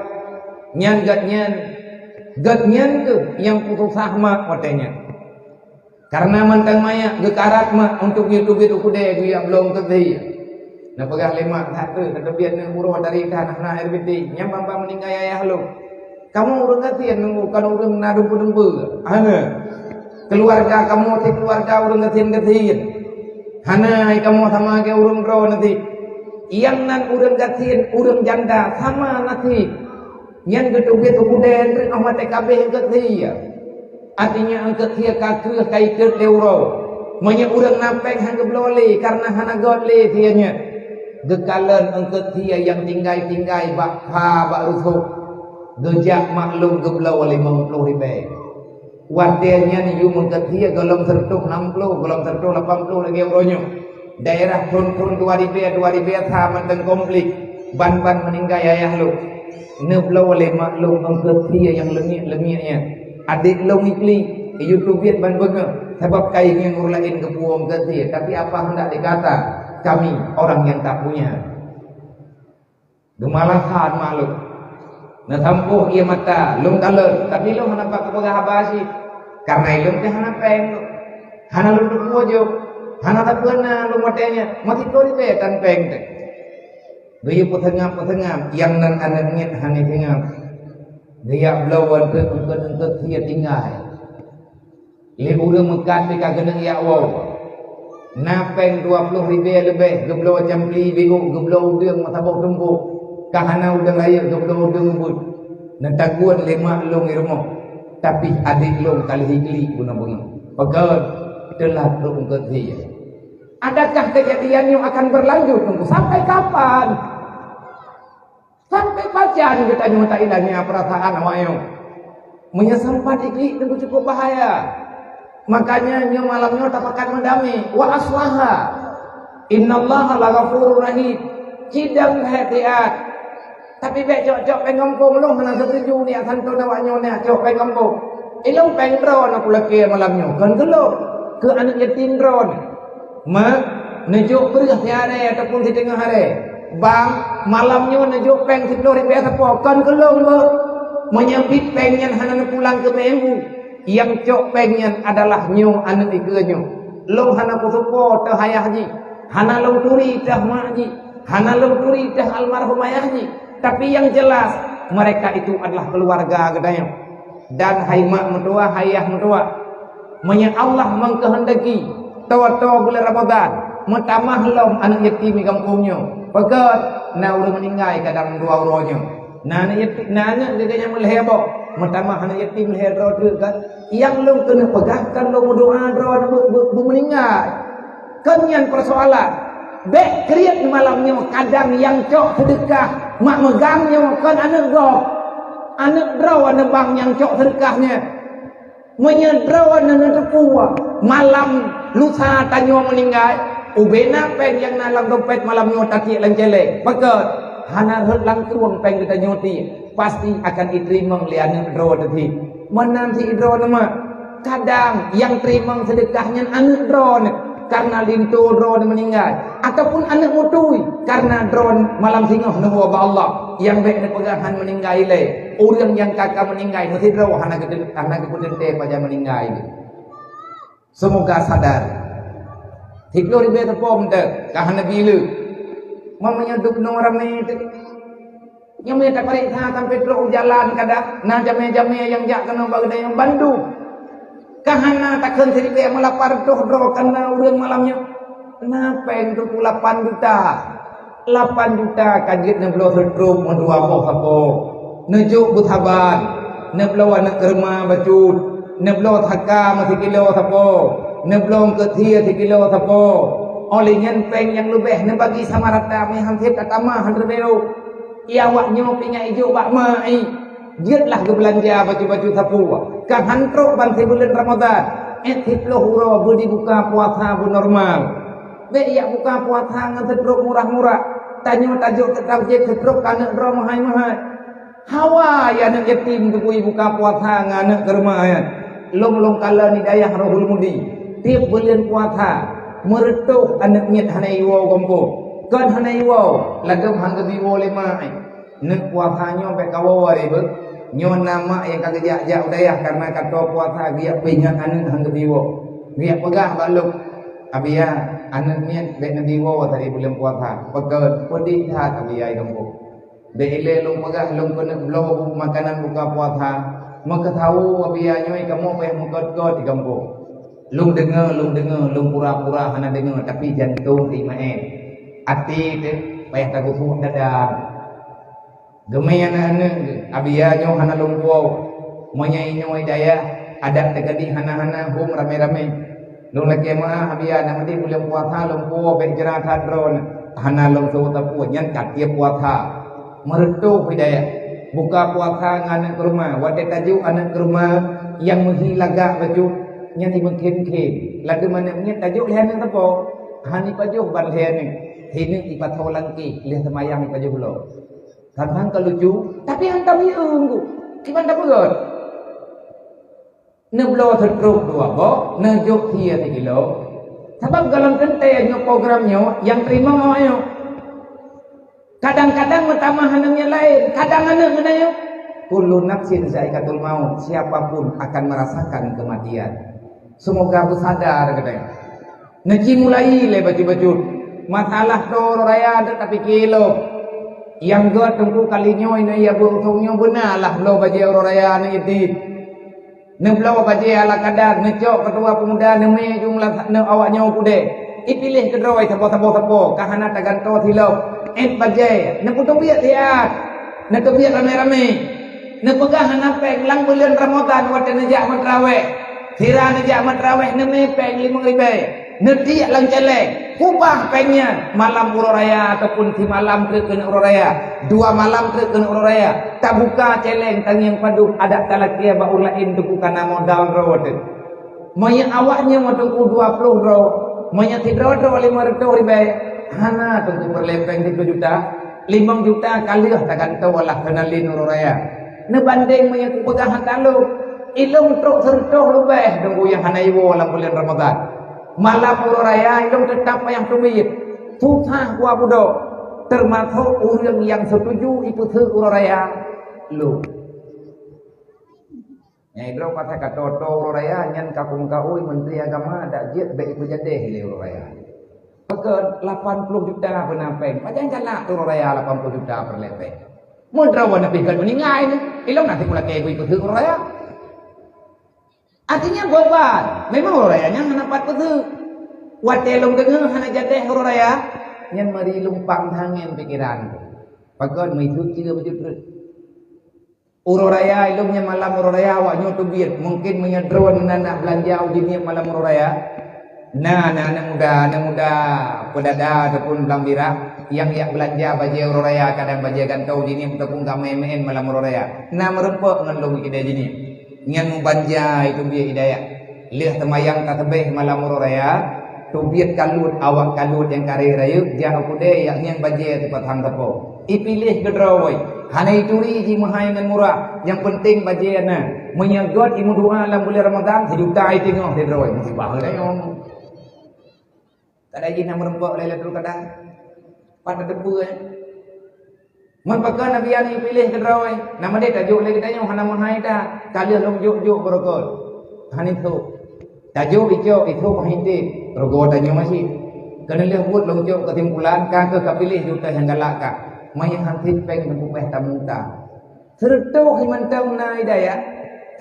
Nyan gét nyan, gét nyan kheueh nyang peususah mak watèe nyan. Kareuna mantong manyak geukarat mak untuk geuteubiet u keudè geujak bloe eungkôt sie. Neupeugah lé mak, "That kheueh, neuteubiet neuh uroe dari kah na R B T, nyan ban-ban meuninggai ayah lôn." Kamoe ureueng gasien, kon ureueng na dumpeue-dumpeue. Hana. Keuluwarga kamoe sit keuluwarga ureueng gasien-gasien. Hana, kamoe sama lagèe ureueng droeneuh sit. Nyang nan ureueng gasien, ureueng janda, sama nasib. Nyan geuteubiet u keudè treuk 'oh maté kabeh eungkôt sie. Artinya eungkôt sie ka kreueh ka ikôt lé uroe. Meunyoe ureueng na péng han geubloe lé kareuna hana göt lé sie nyan. Geukalon eungkôt sie nyang tinggai-tinggai bak pha bak rusoh. Geujak mak lôn geubloe limong ploh ribèe. Watèe nyan yum eungkôt sie gohlom seureutôh nam ploh, gohlom seureutôh lapan ploh lagèe uroe nyoe. Daerah thôn-thôn dua ribèe, dua ribèe sa mantong konflik. Ban-ban meuninggai ayah lôn. Neubloe lé mak lôn eungkôt sie nyang leungiek-leungiek nyan. Adék lôn ikli, geuyue teubiet ban beungoh. Sabab ka ingieng ureuëng laén geupuwoe meukeusé, tapi apa hendak dikata, kami orang yang tak punya. Geumalasan mak lôn. Neusampôh ié mata, lôn kalon, tapi lôn hana pat kupeugah haba cit. Karena ilôn teuh hana péng lôn. Hana lôn teupeue jok, hana sapeue na lôn watée nyan, meusigoe ribée tan péng teuh. Geuyue peuseungab-peuseungab, nyang nan aneuëk miet hana seungab. Geujak bloe eunteuk-eunteuk sie tinggai. Lé ureuëng meukat pih ka keuneuk jak woe. Na péng dua ploh ribée leubeh geubloe campli biôk, geubloe udeueng meusaboh tumpôk. Ka hana udeueng rayeuk geubloe udeueng ubit. Neutagun lé mak lôn i rumoh. Tapi adék lôn ka lheueh iklik bunoe beungoh. Pakon? Teulat trok eungkot sie. Adakah kejadian nyoe akan berlanjut, Teungku? Sampai kapan? Sampai pajan geutanyoe tailanya peurasaan awak nyoe? Meunyoe sempat iklik, Teungku, cukup bahaya. Makanya nyoe malam nyoe tapakat meudamé, wa aslaha. Innallaha laghafurur rahim. Cidang lhée siat. Tapi bék cok-cok péng gampông, lôn hana seutuju niat santôn awak nyoe niat cok péng gampông. Ilôn péng droeneuh kulakée malam nyoe, kon keu lôn, keu aneuëk yatim droeneuh. Mak, neujok breueh siharée ataupun siteungoh harée. Bang, malam nyoe neujok péng siploh ribée sapo, kon keu lôn, Bang. Meunyoe bit péng nyan hana neupulang keu meu'en, nyang cok péng nyan adalah nyoe aneuëk ikeue nyoe. Lôn hana kusupo teuh ayah jih, hana lôn turi teuh mak jih, hana lôn turi teuh almarhum ayah jih. Tapi yang jelas, mereka itu adalah keluarga geutanyoe. Dan hai mak meutuwah, hai yah meutuwah, meunyoe Allah mengkehendaki, toe-toe buleuen Ramadhan, meutamah lom aneuëk yatim di gampông nyoe. Pakon? Na ureuëng meuninggai kadang dua uroe nyoe. Na aneuëk yatim, na aneuëk geuh nyang meulhée boh, meutamah aneuëk yatim lhée droe treuk kan. Nyang lôn keuneuk peugah kan lôn meudoá droe beu-, beu-, beumeuninggai. Kon nyan peusoalan. Bék kriet malam nyoe, kadang nyang cok seudeukah mak meugang nyoe kon aneuëk gob. Aneuëk droeneuh bang nyang cok seudeukah nyan. Meunyoe droeneuh neuteupeue, malam lusa tanyoe meuninggai, ubena péng nyang na lam dompet malam nyoe tatiek lam céléng. Pakon? Hana rhot lam krueng péng geutanyoe tiek. Pasti akan iteurimong lé aneuëk droe teuh. Meunan cit droeneuh mak. Kadang nyang teurimong seudeukah nyan aneuëk droeneuh, karena linto droeneuh meuninggai, ataupun aneuëk mutui, karena droeneuh malam singoh neuwoe bak Allah. Nyang bék neupeugah han meuninggai ilée, ureuëng nyang ka-ka meuninggai meusidroe hana geuteun-, hana geupeuteuntée pajan meuninggai. Seumoga sadar. Siploh ribée sapo meuteuk ka hana bi le. Meunyoe dub nyoe ramé teuk. Nyoe meunyoe tapareksa sampoe trok u jalan kadang, na jamé-jamé nyang jak keunoe bak geutanyoe bandum. Ka hana takheun siribée meulapan reutôh droe kana ureuëng malam nyoe. Na péng teungku lapan juta. Lapan juta ka jeuet neubloe seutrop meudua boh sapo. Neujok beusaban, neubloe aneuëk keureume bacut, neubloe saka meusikilo sapo, neubloe eungkot sie sikilo sapo. Óh lheueh nyan péng nyang leubeh neubagi sama rata meuhan sép tatamah han teubeuet. Ia awak nyoe pih nyang ijok bak ma i. Jeuetlah geubeulanja bacut-bacut sapeue. Ka han trok ban sibuleuen Ramadhan, ék siploh uroe beu dibuka puasa beunormal. Bék jak buka puasa ngon seutrop murah-murah. Tanyoe tajok teutap jeuet seutrop keu aneuëk droe meuhai-meuhai. Hawa ya aneuëk yatim teungku buka puasa ngon aneuëk keureume nyan. Lôn-lôn kalon di dayah Rohul Mudi. Tieb buleuen puasa, meureutôh aneuëk miet hana iwoe gampông. Kon hana iwoe, ladôm han geubi woe lé ma i. Neuk puasa nyoe bék kawoe beuh. Nyoe na mak nyang ka geujak-jak u dayah kareuna ka toe puasa geujak peuingat aneuëk han geubi woe. Geujak peugah bak lôn, "Abiya, aneuëk miet bék neubi woe tadi buleuen puasa." Pakon? Peudeh that abiya i gampông. Bék ilée lôn peugah lôn keuneuk bloe bu-, makanan buka puasa. Meukeusawo abiya nyoe kamoe payah meukot-kot i gampông. Lôn deungoe, lôn deungoe, lôn pura-pura hana deungoe, tapi jantông teuh meu'en. Até teuh payah tageusuek dada. Geumé aneuëk-aneuëk geuh, abiya nyoe hana lôn puwoe. Meunyoe inoe i dayah, adat teugadih hana-hana hom ramé-ramé. Lôn lakée meu'ah abiya, na meudeh buleuen puasa lôn puwoe bék jra that droeneuh. Hana lôn seuôt sapeue, nyan ka tieb puasa. Meureutôh i dayah. Buka puasa ngon aneuëk keureume, watée tajok aneuëk keureume nyang meuhi lagak bacut, nyan imeukhém-khém. Ladôm aneuëk miet tajok lhée aneuëk sapo, han ipajoh ban lhée aneuëk. Hineuk ipasoe langkéh, lheueh seumayang ipajoh ulo. Kadang ka lucu, tapi han tamieueng ku. Kiban tapeugöt. Neubloe seutrok dua boh, neujok sie sikilo. Sabab golom teuntée nyoe program nyoe nyang teurimong awak nyoe. Kadang-kadang meutamah aneuk nyang laén, kadang aneuk geutanyoe. Kullu nafsin zaikatul maut, siapa pun akan merasakan kematian. Seumoga beusadar geutanyoe. Neuci mulai lé bacut-bacut. Masalah tô uroe raya deuek tapike lom. Nyang gét teungku kali nyoe inoe ya beuusong nyoe beuna lah bloe bajée uroe raya aneuk yatim. Neubloe bajée ala kadar, neucok keutua peumuda neumé jumeulah neu awak nyoe pudée. Ipiléh keudroe saboh-saboh sapo ka hana tagantoe silop. Ét bajée, neupeuteubiet siat. Neuteubiet ramé-ramé. Neupeugah hana péng lam buleuen Ramadhan watée neujak meutrawéh. Sira neujak meutrawéh neumé péng limong ribée. Neutiek lam céléng, ubah péng nyan malam uroe raya ataupun simalam treuk keuneuk uroe raya, dua malam treuk keuneuk uroe raya. Tabuka céléng tangieng padub adak talakée bak ureuëng laén teupeu kana modal droe teuh. Meunyoe awak nyoe teungku dua ploh droe, meunyoe sidroe droe limong reutôh ribée, hana teungku peureulée péng siplôh juta, limong juta ka lheueh tagantoe lah keunan lé uroe raya. Neubandéng meunyoe kupeugah hana lôn, ilôn trok seureutôh leubeh teungku nyang hana iwoe lam buleuen Ramadhan. Malam uroe raya ilôn teutap payah teubiet. Susah kuah budok, teumasok ureuëng nyang seutuju ipeuseuek uroe raya lôn. Nyang idroe pasai ka tô-tô uroe raya nyan ka kumeukaui Menteri Agama dak jeuet bék ipeujadeh lé uroe raya. Pakon lapan ploh juta beuna péng. Pajan galak uroe raya lapan ploh juta peureulée péng. Meudroe na pih gét meuninggai nyoe. Ilôn na sikulakée bui peuseuek uroe raya. Artinya beban. Memang uroe raya nyan hana pat peuseuek. Watée lôn deungoe hana jadeh uroe raya, nyan meuri lumpang tangen pikiran. Pakon meuidup tiga baju treuk. Uroe raya ilôn nyan malam uroe raya awak nyoe teubiet. Mungkin meunyoe droe na nak beulanja uji miet malam uroe raya, na, na aneuk muda, aneuk muda peudada ataupun blang birak nyang jak beulanja bajée uroe raya, kadang bajée gantoe uji miet ataupun gamée meu'en malam uroe raya. Na meurumpok ngon lôn kidai uji miet. Nyan mubanja itu biet hidayah. Lheueh teumayang tasbeh malam uroe raya, teubiet kalut awak kalut nyang kareh rayeuk jak u keudè yak ngieng bajée sipat hang sapo. Ipiléh keudroe, hana ituri jimeuhai ngon murah, nyang peunteng bajée na. Meunyoe gét imeudoa lam buleuen Ramadhan, sijuta iteungoh sidroe, musibah geutanyoe. Kadang jih na meurumpok Lailatul Qadar. Pat tateupeue, eh? Ngon pakon Nabi nyang piléh keudroe, nama deh tajok lé geutanyoe hana meuhai that, ka lheueh lôn jok-jok beurokot. Hana ithok. Tajok icok, ithok meuhintip, rugoe tanyoe maséh. Keuneulheueh buet lôn jok keusimpulan, ka kheueh kapiléh juta nyang galak ka. Meunyoe han sép péng teupubéh tamuta. Seureutôh mantong na hidayah,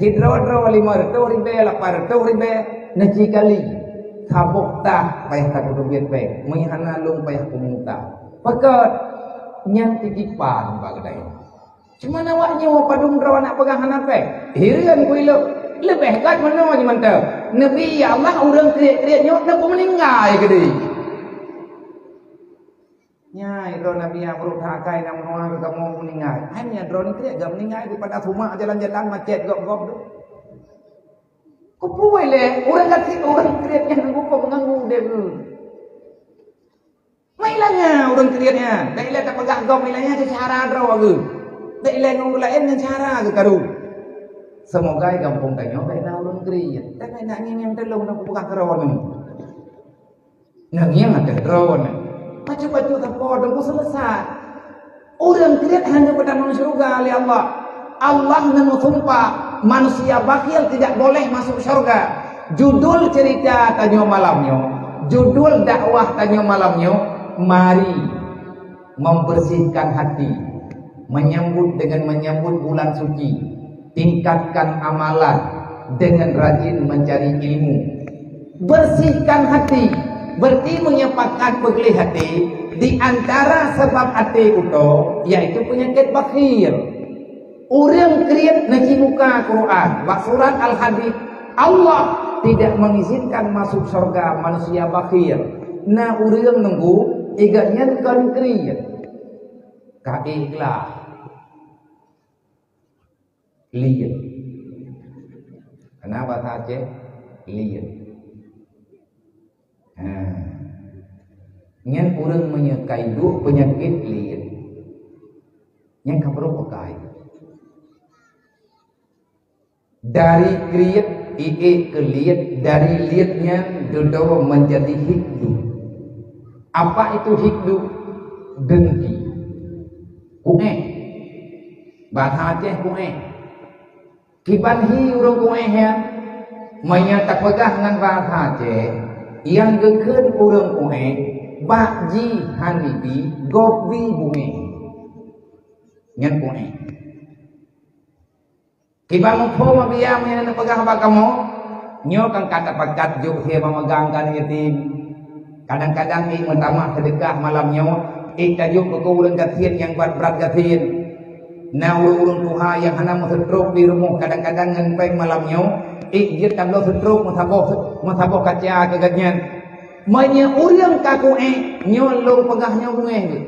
sidroe-droe limong reutôh ribée, lapan reutôh ribée, neuci kali saboh tah payah tapeudubiet péng, meunyoe hana lôn payah peumuta. Pakon? Nyan titipan bak geutanyoe. Cuman awak nyoe padum droe nak peugah hana péng. Hireuen ku ilok, leubeh gét meunoe jimantong. Neubi ya Allah ureuëng kriet-kriet nyoe neupeumeuninggai keudeh. Nyai droe Nabi nyang brok that akai nyang meunoe keu kamoe meuninggai. Hanya droe ni kriet gam meuninggai di pada sumak jalan-jalan macet gob-gob tu. Kupeue lé ureuëng gaki ureuëng kriet nyan buko mengganggu udeb geuh. Mai lanya ureuëng kriet nyan, dak ilée tapeugah gob mai lanya seucara droe geuh. Dak ilée ngon ureuëng laén ngon cara geuh karu. Semoga gampông tanyoe bèk na ureuëng kriet. Dak na ngieng-ngieng teulông na kupeugah keudroe nyoe. Nyang ngieng ateueh droe nyan. Bacut-bacut sapo teungku seuleusoe. Ureuëng kriet hana geutamong syeuruga lé Allah. Allah neumeusumpah, manusia bakhil tidak boleh masuk syurga. Judul cerita tanyoe malam nyoe, judul dakwah tanyoe malam nyoe, mari membersihkan hati, menyambut dengan menyambut bulan suci, tingkatkan amalan dengan rajin mencari ilmu. Bersihkan hati, berarti menyepakkan peugléh hati di antara sebab até uto, yaitu penyakit bakhil. Ureuëng kriet neujibuka Quran bak surat Al-Hadid, Allah tidak mengizinkan masuk syurga manusia bakhil. Na ureuëng nunggu igat nyan kon kriet. Ka ikhlas. Liet. Kana bahasa Aceh? Liet. Ha. Nyan ureuëng meunyoe ka iduek peunyakét liet. Nyan ka brok peukai. Dari kriet Iék keu liet, dari liet nyan dudoe menjadi hikdu. Apa itu hikdu? Dengki. Kuéh. Bahasa Aceh kuéh. Kiban hi ureuëng kuéh nyan? Meunyoe tapeugah ngon bahasa Aceh, nyang geukheun ureuëng kuéh, bak jih hana bi, gob bi bungéh. Nyan kuéh. Kiban muphom, Abiya, meunyoe neupeugah bak kamoe, nyoe kan ka tapakat jok sie mameugang keu aneuk yatim. Kadang-kadang ék meutamah seudeukah malam nyoe, ék tajok keu ureuëng gasien nyang brat-brat gasien. Na ureuëng-ureuëng tuha nyang hana meuseutrok di rumoh, kadang-kadang ngon péng malam nyoe, ék jeuet tabloe seutrok meusaboh, meusaboh kaca keu gobnyan. Meunyoe ureuëng ka kuéh, nyoe lôn peugah nyoe bungéh geuh.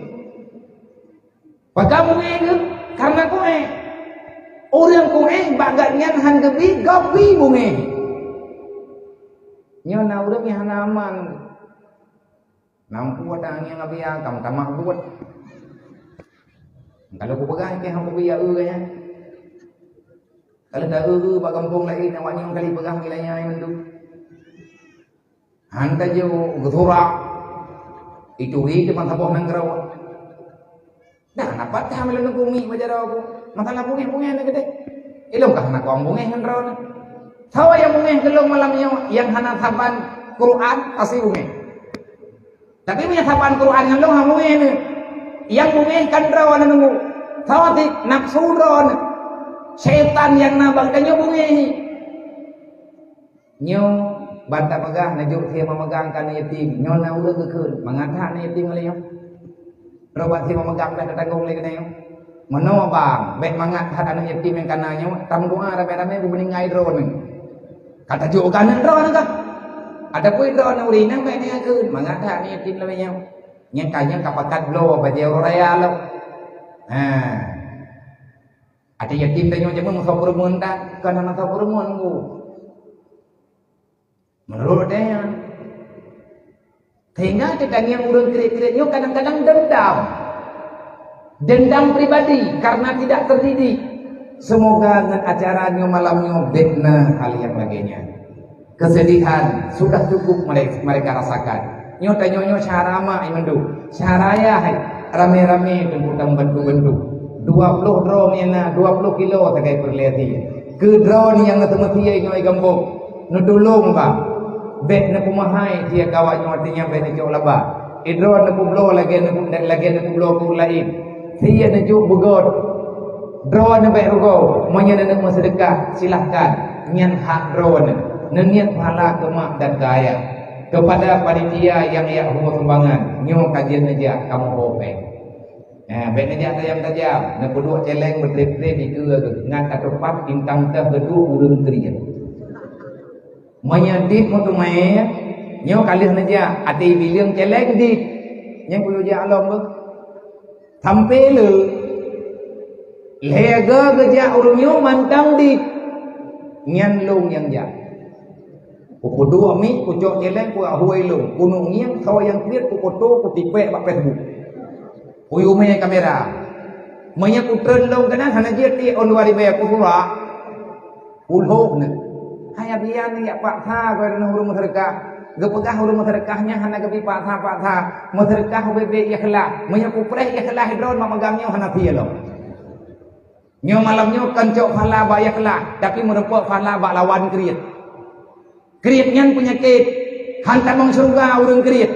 Pakon bungéh geuh? Kareuna kuéh. Ureuëng kuéh bak gobnyan han geubi, gob bi bungéh. Nyoe na ureuëng nyang hana aman. Nampu watée angieng Abiya, ka meutamah buet. Kalau kupeugah, keu han kubi ya eu gaya. Kalau ta eu bak gampông laén, awak nyoe kali peugah wilayah nyan tu. Han tajok geusurak. Itu ri teuma saboh nanggroe. Dah, na pat that meuleuneuk kumi bak jaroe ku. Masalah bungéh-bungéh na keudeh. Ilong ka hana kuang bungéh ngon droeneuh. Sawa nyang bungéh keu lôn malam nyoe, nyang hana saban Quran, pasti bungéh. Tapi meunyoe saban Quran ngon lôn, han bungéh neuh. Nyang bungéh kan droeneuh nunggu. Sawa cit nafsu droeneuh. Syaitan nyang na bak geutanyoe bungéh. Nyoe ban tapeugah neujok sie mameugang keu aneuk yatim. Nyoe na ureuëng geukheun, mangat that aneuk yatim lé nyoe. Droe ban sie mameugang dah tatanggong lé keunoe nyoe. Meunoe bang, bék mangat that aneuk yatim nyang kana nyoe, tameudoa ramé-ramé beumeuninggai droeneuh. Ka tajok keu aneuk droeneuh kah? Adapui droeneuh ureuëng inong bék neukheun, mangat that aneuk yatim lé nyoe. Nyang ka, nyang ka pakat bloe bajée uroe raya lom. Ha. Até yatim tanyoe jameun meusoe peureumeun tan, kon hana soe peureumeun nunggu. Menurut dia. Sehingga teutangieng ureuëng kriet-kriet nyoe kadang-kadang dendam. Dendam pribadi karena tidak terdidik. Semoga ngon acara nyoe malam nyoe bék na hal nyang lagée nyan. Kesedihan sudah cukup mere-, mereka rasakan. Nyoe tanyoe nyoe syara mak imandu. Syara ayah hai. Ramé-ramé teungku tameubantu-bantu. Dua ploh droe mie na, dua ploh kilo sagai peureulée sie. Keu droe nyang na teumeusie nyoe i gampông. Neutulông bah. Bék neupeumahai sie kawak nyoe, artinya bék neucok laba. I droe neupeubloe lagée neupeubloe keu ureuëng laén. Sie neujok beugôt. Droeneuh bék rugoe, meunyoe neuneuk meuseudeukah, silahkan. Nyan hak droeneuh. Neuniet pahala keu mak dan keu ayah. Keupada panitia nyang jak huköm sumbangan, nyoe ka jeuet neujak kamoe ho péng. Eh, bék neujak tajam-tajam, neupeuduek céléng beutreb-treb dikeue geuh, ngat ateueh pap intang teuh geuduek ureuëng kriet. Meunyoe dit meuteumé, nyoe ka lheueh neujak, até bileueng céléng dit. Nyang kuyue jak lom beuh. Sampai le, lhée goe geujak ureuëng nyoe mantong dit. Nyan lôn nyang jak. Kupeuduek mic, kucok céléng, kuahue lôn. Kuneuk ngieng soe nyang kriet, kupoto, kutipék bak Facebook. Kuyue mé kamera. Meunyoe kutreun lôn keunan hana jeuet tiek ôn dua ribée kusurak. Ulhôh nyoe. Hai Abiya nyoe jak paksa keu ureuëng meuseudeukah. Geupeugah ureuëng meuseudeukah nyan hana geubi paksa-paksa. Meuseudeukah ubé-bé ikhlas. Meunyoe kupreh ikhlas droe mak meugang nyoe hana pih lom. Nyoe malam nyoe kon cok pahala bak ikhlas, tapi meurumpok pahala bak lawan kriet. Kriet nyan peunyakét, han tamong syeuruga ureuëng kriet.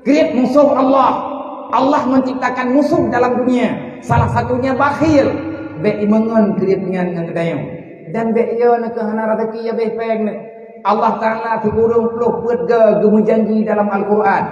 Kriet musoh Allah. Allah menciptakan musuh dalam dunia. Salah satunya bakhil. Bék imeungon kriet nyan ngon geutanyoe. Dan bék yo neukeuh hana raseuki habéh péng nyoe. Allah Taala sikureueng ploh peuet goe geumeujanji dalam Al-Quran.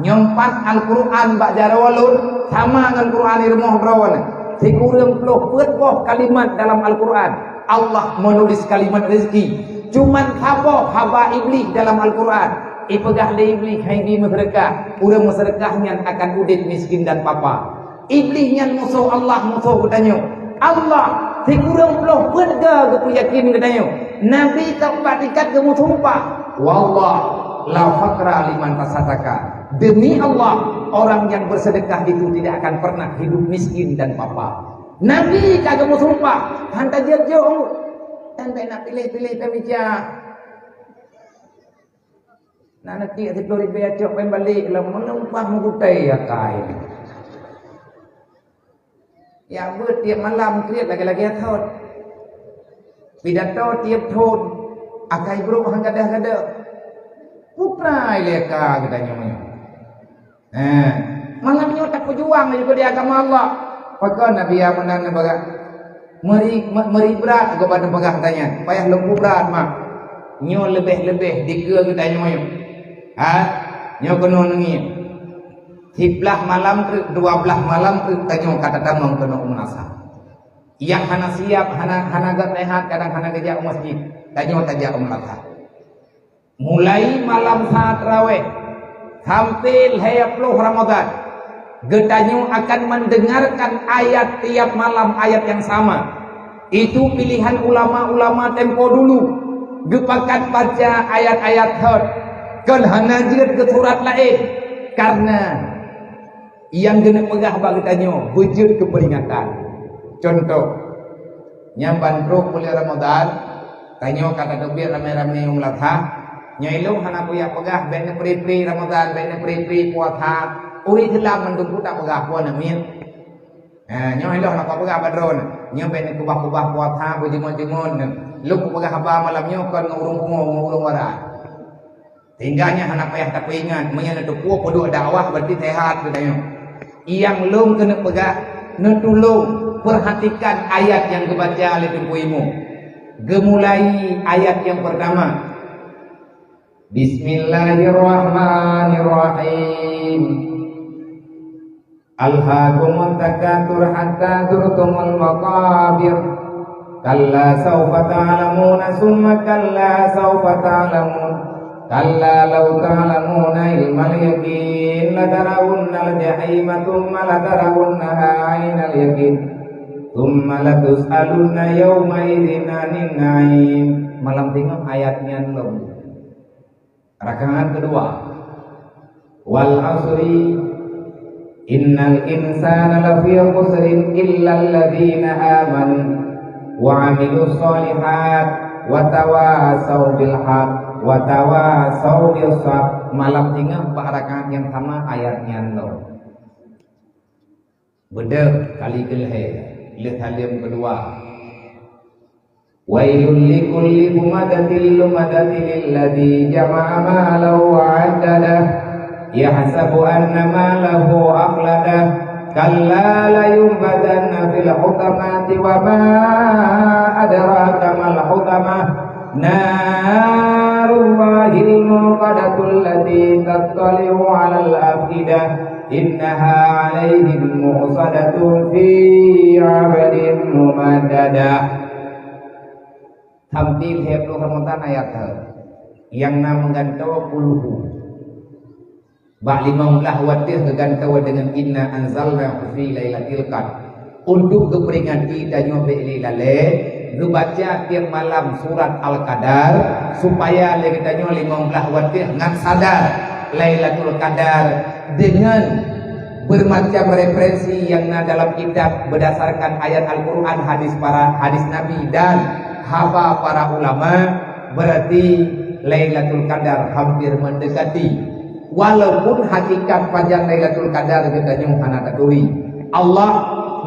Nyoe pat Al-Quran bak jaroe lôn sama ngon Quran di rumoh droeneuh. Sikureueng ploh peuet boh kalimat dalam Al-Quran. Allah menulis kalimat rezeki. Cuman saboh haba Iblih dalam Al-Quran. Ipeugah lé Iblih, hai di meuseudeukah, ureuëng meuseudeukah nyan akan udeb miskin dan papa. Iblih nyan musoh Allah, musoh geutanyoe. Allah sikureueng ploh peuet goe geupeuyakin geutanyoe. Nabi ka bak tingkat geumeusumpah, "Wallah la faqra liman tasaddaqa." Demi Allah, orang yang bersedekah itu tidak akan pernah hidup miskin dan papa. Nabi ka geumeusumpah, han tajeuet jok. Sampai nak pilih-pilih teubica. Nak neuk tiek siploh ribèe cok pen balek lom meulumpah meugutai akai. Ya beuet tiep malam kriet lagèe-lagèe thot. Pidato tiep thon akai brok han gadoh-gadoh. Putra ilèe ka geutanyoe nyoe. Eh, malam nyoe tapeujuang lé di agama Allah. Pakon Nabi ya meunan neupeugah? Meuri, me-, meuri brat gob ban neupeugah tanyan. Payah lom brat mak. Nyoe leubeh-leubeh dikeue geutanyoe nyoe. Ha? Nyoe keunoe neungieng. Siblaih malam treuk, dua blaih malam treuk tanyoe ka tatamong keunoe u meunasah. Nyang hana siap, hana, hana gét sehat, kadang hana geujak u masjid, tanyoe tajak u meunasah. Mulai malam sa tarawèh sampai lhèe ploh Ramadhan, geutanyoe akan mendengarkan ayat tiap malam, ayat yang sama. Itu pilihan ulama-ulama tempo dulu. Geupakat baca ayat-ayat thot, kon hana jeuet keu surat laén, karena nyang geuneuk peugah bak geutanyoe beujeuet keu peuringatan. Contoh, nyang ban trok buleuen Ramadhan, tanyoe ka tateubiet ramé-ramé u meunasah. Nyoe ilôn hana kuyak peugah bèk neupeuri-peuri Ramadhan, bèk neupeuri-peuri puasa. Ureueng Islam mandum kutak peugah puasa miet. Ha, nyoe ilôn hana kupeugah bak droeneuh. Nyoe bèk neukeubah-keubah puasa, beujeuet-jeuet. Lôn kupeugah haba malam nyoe kon ngon ureueng pungo, ngon ureueng warai. Sehingga nyan hana payah tapeuingat, meunyoe neuteupeue peuduek dakwah berarti sehat geutanyoe. Nyang lôn keuneuk peugah, neutulông perhatikan ayat nyang geubaca lé Teungku Imum. Geumulai ayat nyang pertama. Bismillahirrahmanirrahim. Alhaakumut takatsur hatta zurtumul maqabir. Kalla saufa ta'lamuna, tsumma kalla saufa ta'lamun. Kalla law ta'lamuna ilmal yaqin, latarawunnal jahima, tsumma latarawunnaha 'ainal yaqin. Tsumma latus'alunna yauma'idzin 'anin na'im. Malam singoh ayat nyan lom. Rakaat keudua. Wal 'asri, innal insana lafi khusrin, illal ladzina amanu wa 'amilus shalihat wa tawasau bil haq wa tawasau bis sabr. Malam singoh bak rakaat nyang sama ayat nyan lom. Beudôh kali keulhèe, lheueh saleuem keudua. Wailul likulli humazatil lumazatil ladzi jama'a malan wa 'addadah. Yahsabu anna malahu akhladah. Kalla layunbadzanna fil hutamati wa ma adraka mal hutamah. Narullahil muqadatul lati tattali'u 'alal afidah. Innaha 'alaihim mu'sadatun fi 'amadin mumaddadah. Sampai lhèe ploh Ramadhan ayat hai. Nyang na meugantoe Qul hu. Bak limong blaih watèe geugantoe deungon inna anzalnahu fi lailatul qadr. Untuk geuperingati tanyoe bèk lé lalè, geubaca tiep malam surat Al-Qadar, supaya lé geutanyoe limong blaih watèe ngon sadar Lailatul Qadar deungon bermacam referensi yang na dalam kitab berdasarkan ayat Al-Quran, hadis para hadis Nabi dan haba para ulama, berarti Lailatul Qadar hampir mendekati. Walaupun hakikat pajan Lailatul Qadar geutanyoe hana taturi. Allah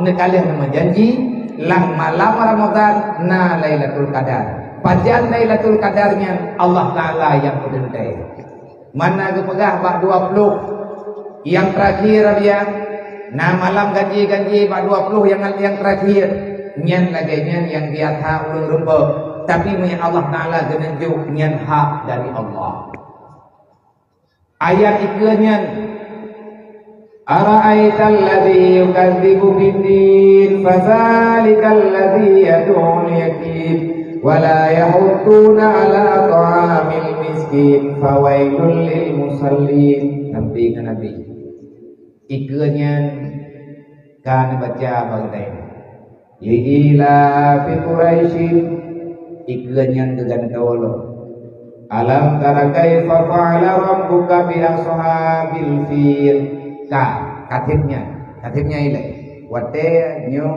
neukalon meujanji, lam malam Ramadhan na Lailatul Qadar. Pajan Lailatul Qadar nyan Allah Taala nyang peuteuntèe. Mana geupeugah bak dua ploh nyang terakhir, Rabia, na malam ganjil-ganjil bak dua ploh nyang, nyang terakhir. Nyan lagèe nyan nyang biasa ureueng rumpok. Tapi meunyo Allah Taala geuneuk jok, nyan hak dari Allah. Ayat ikeue nyan, "Ara'aital ladzi yukadzibu biddin, fadzalikal ladzi yad'ul yatim, wa la yahuddu 'ala ta'amil miskin, fawailul lil musallin." Nabi ngon Nabi. Ikeue nyan ka neubaca bak geutanyoe. Liilafi Quraisyin, ikeue nyan geugantoe lom. Alam tara kaifa fa'ala rabbuka bi ashabil fil. Ka, ka tiep nyan, ka tiep nyan ilèe. Watèe nyoe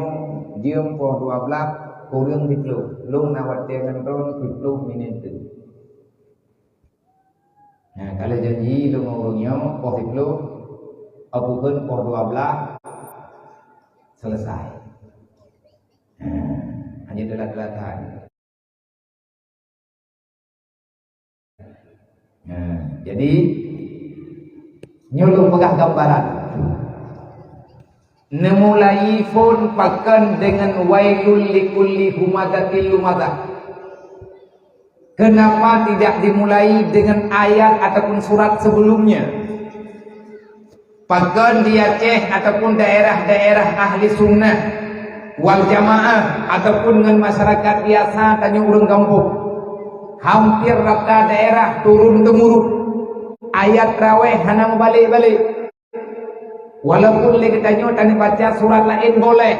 jeuem poh dua blaih, Ureuëng siplôh, lôn na watée ngon droen siplôh minit teuk. Nah, kalau janji lôn ngon ureuëng nyoe poh siplôh, apukon poh dua belas selesai. Nah, hanya telat-telat saja. Nah, jadi nyoe lôn peugah gambaran. Neumulai phon pakon deungon wailul likulli humazatil lumazah. Kenapa tidak dimulai dengan ayat ataupun surat sebelumnya? Pakon di Aceh ataupun daerah-daerah ahli sunnah wal jamaah ataupun ngon masyarakat biasa tanyoe ureuëng gampông, hampir rata daerah turun temurun. Ayat raweh hana meubalek-balek. Walaupun lé geutanyoe tanyoe baca surat laén boleh,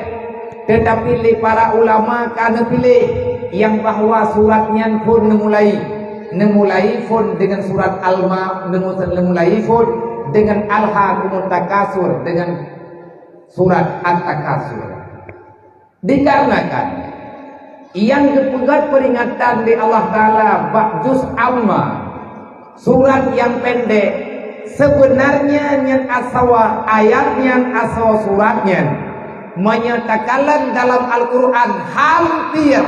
tetapi lé para ulama ka neupiléh nyang bahwa surat nyan phon neumulai, neumulai phon deungon surat Alma, neumu-, neumulai phon deungon Alhaakumut Takasur, deungon surat At-Takasur. Dikarenakan nyang geupeugét peuringatan lé Allah Taala bak juz Amma, surat nyang pendek, sebenarnya nyan asawa ayat nyan, asawa surat nyan, meunyoe takalon dalam Al-Quran, hampir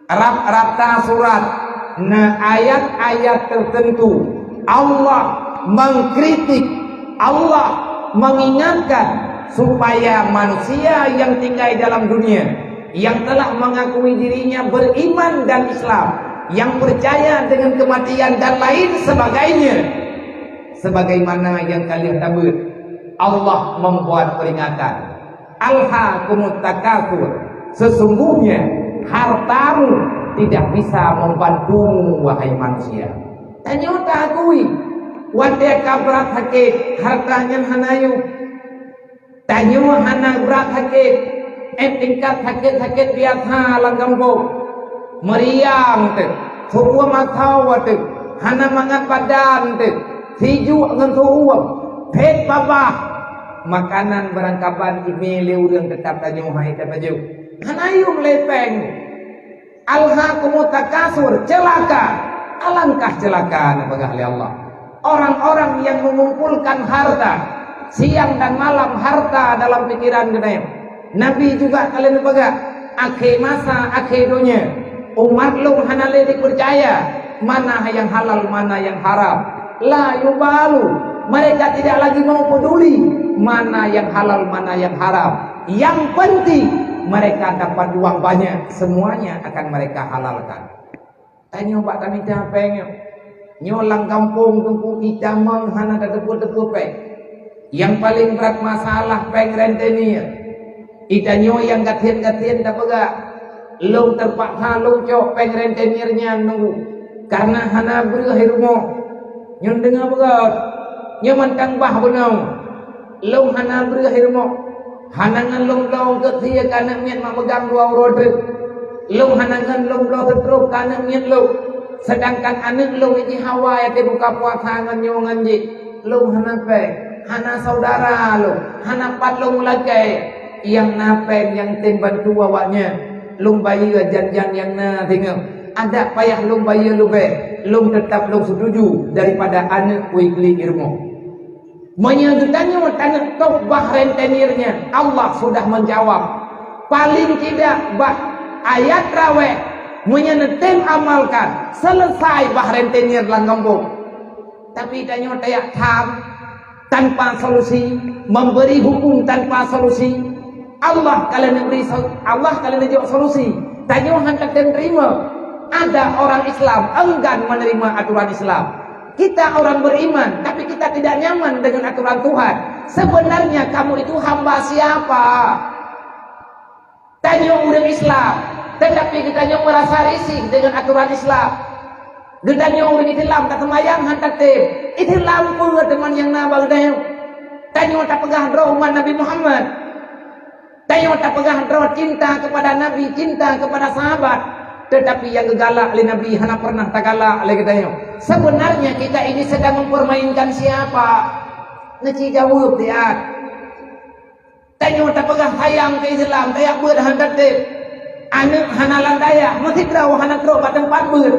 rata-rata surat na ayat-ayat tertentu Allah mengkritik, Allah mengingatkan supaya manusia yang tinggal dalam dunia, yang telah mengakui dirinya beriman dan Islam, yang percaya dengan kematian dan lain sebagainya, sebagaimana yang kalian tabeuet, Allah membuat peringatan. Alhaakumut takasur, sesungguhnya hartamu tidak bisa membantumu, wahai manusia. Tanyoe taakui, watée ka brat sakét, harta nyan hana yub. Tanyoe hana brat sakét, eh, tingkat sakét-sakét biasa lam gampông. Meriang teuh, seuuem asoe teuh, hana mangat badan teuh, sijuek ngon seuuem, phét babah. Makanan barangkaban imé lé ureuëng teutap tanyoe hai tapajoh. Hana yum lé péng. Alhaakumut takasur, celaka. Alangkah celaka, neupeugah lé Allah. Orang-orang yang mengumpulkan harta siang dan malam, harta dalam pikiran geutanyoe. Nabi juga ka lheueh neupeugah, akhé masa, akhé donya, umat lôn hana lé jipeucaya mana nyang halal, mana nyang haram. La yubalu, mereka tidak lagi mau peduli mana nyang halal, mana nyang haram. Yang penting mereka dapat uang banyak, semuanya akan mereka halalkan. Tanyoe bak tamita péng nyoe. Nyoe lam gampông Teungku, itamong hana tateupeue-teupeue péng. Nyang paleng brat masalah péng rentenir. Itanyoe nyang gasien-gasien tapeugah, lôn teupaksa lôn cok péng rentenir nyan nunggu, karena hana breueh i rumoh. Nyoe deungoe beugöt, nyoe mantong bah bunoe. Lôn hana breueh i rumoh. Hana ngon lôn bloe keu sie keu aneuk miet mak meugang dua uroe treuk. Lôn hana ngon lôn bloe seutroh keu aneuk miet lôn. Seudangkan aneuk lôn jihawa watée buka puasa ngon nyoe ngon jih. Lôn hana péng, hana syedara lôn, hana pat lôn lakée. Nyang na péng nyang tem bantu awaknyan, lôn bayeue jan-jan nyang na singoh. Adak payah lôn bayeue leubeh, lôn teutap lôn seutuju daripada aneuk kui klik i rumoh. Meunyoe geutanyoe taneuk tôb bah rentenir nyan, Allah sudah menjawab. Paling tidak bak ayat raweh, meunyoe neutem amalkan, selesai bah rentenir lam gampông. Tapi tanyoe tajak tham tanpa solusi, memberi hukum tanpa solusi. Allah ka lheueh neubri so-, Allah ka lheueh neujok solusi. Tanyoe han tatem teurimong. Ada orang Islam enggan menerima aturan Islam. Kita orang beriman, tapi kita tidak nyaman dengan aturan Tuhan. Sebenarnya kamu itu hamba siapa? Tanyoe ureuëng Islam, tetapi geutanyoe meurasa risih deungon aturan Islam. Geutanyoe ureuëng Islam, taseumayang han tatem. Islam peue teuma nyang na bak geutanyoe? Tanyoe tapeugah droe umat Nabi Muhammad. Tanyoe tapeugah droe cinta kepada Nabi, cinta kepada sahabat. Tetapi nyang geugalak lé Nabi hana pernah tagalak lé geutanyoe. Sebenarnya kita ini sedang mempermainkan siapa? Neuci jaweueb siat. Tanyoe tapeugah sayang keu Islam, tajak beuet han tatem. Aneuk hana lam dayah, meusidroe hana trok bak teumpat beuet.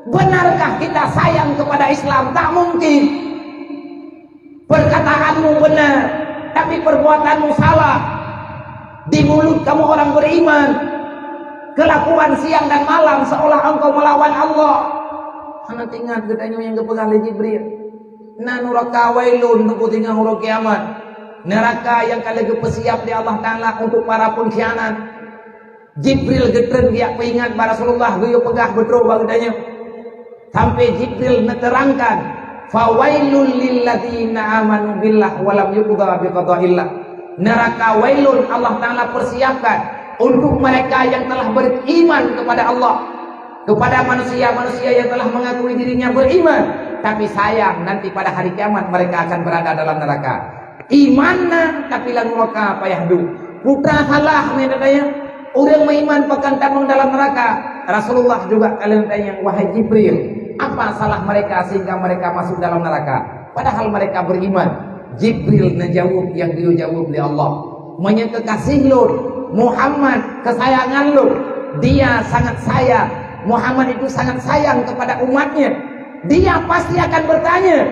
Benarkah kita sayang kepada Islam? Tak mungkin. Perkataanmu benar, tapi perbuatanmu salah. Di mulut kamu orang beriman, kelakuan siang dan malam seolah engkau melawan Allah. Hana teuingat geutanyoe nyang geupeugah lé Jibril, na nuraka wailun teungku singoh uroe kiamat, neraka nyang ka lheueh geupeusiap lé Allah Taala untuk para pengkhianat. Jibril geutreun geujak peuingat bak Rasulullah, geuyue peugah beutôi bak geutanyoe. Sampai Jibril neuterangkan, "Fawailul lilladzina amanu billah wa lam yuqda biqadaillah." Neraka wailun Allah Taala persiapkan untuk mereka yang telah beriman kepada Allah, kepada manusia-manusia yang telah mengakui dirinya beriman, tapi sayang nanti pada hari kiamat mereka akan berada dalam neraka. Iman na, tapi lam nuraka payah duek. Putra salah meunan teuh. Ureuëng meuiman pakon tamong dalam neraka. Rasulullah juga ka lheueh tanyong, "Wahai Jibril, apa salah mereka sehingga mereka masuk dalam neraka? Padahal mereka beriman." Jibril neujaweueb nyang geuyue jaweueb lé Allah. Meunyoe kekasih lôn, Muhammad, kesayangan lôn, dia sangat sayang. Muhammad itu sangat sayang kepada umatnya. Dia pasti akan bertanya,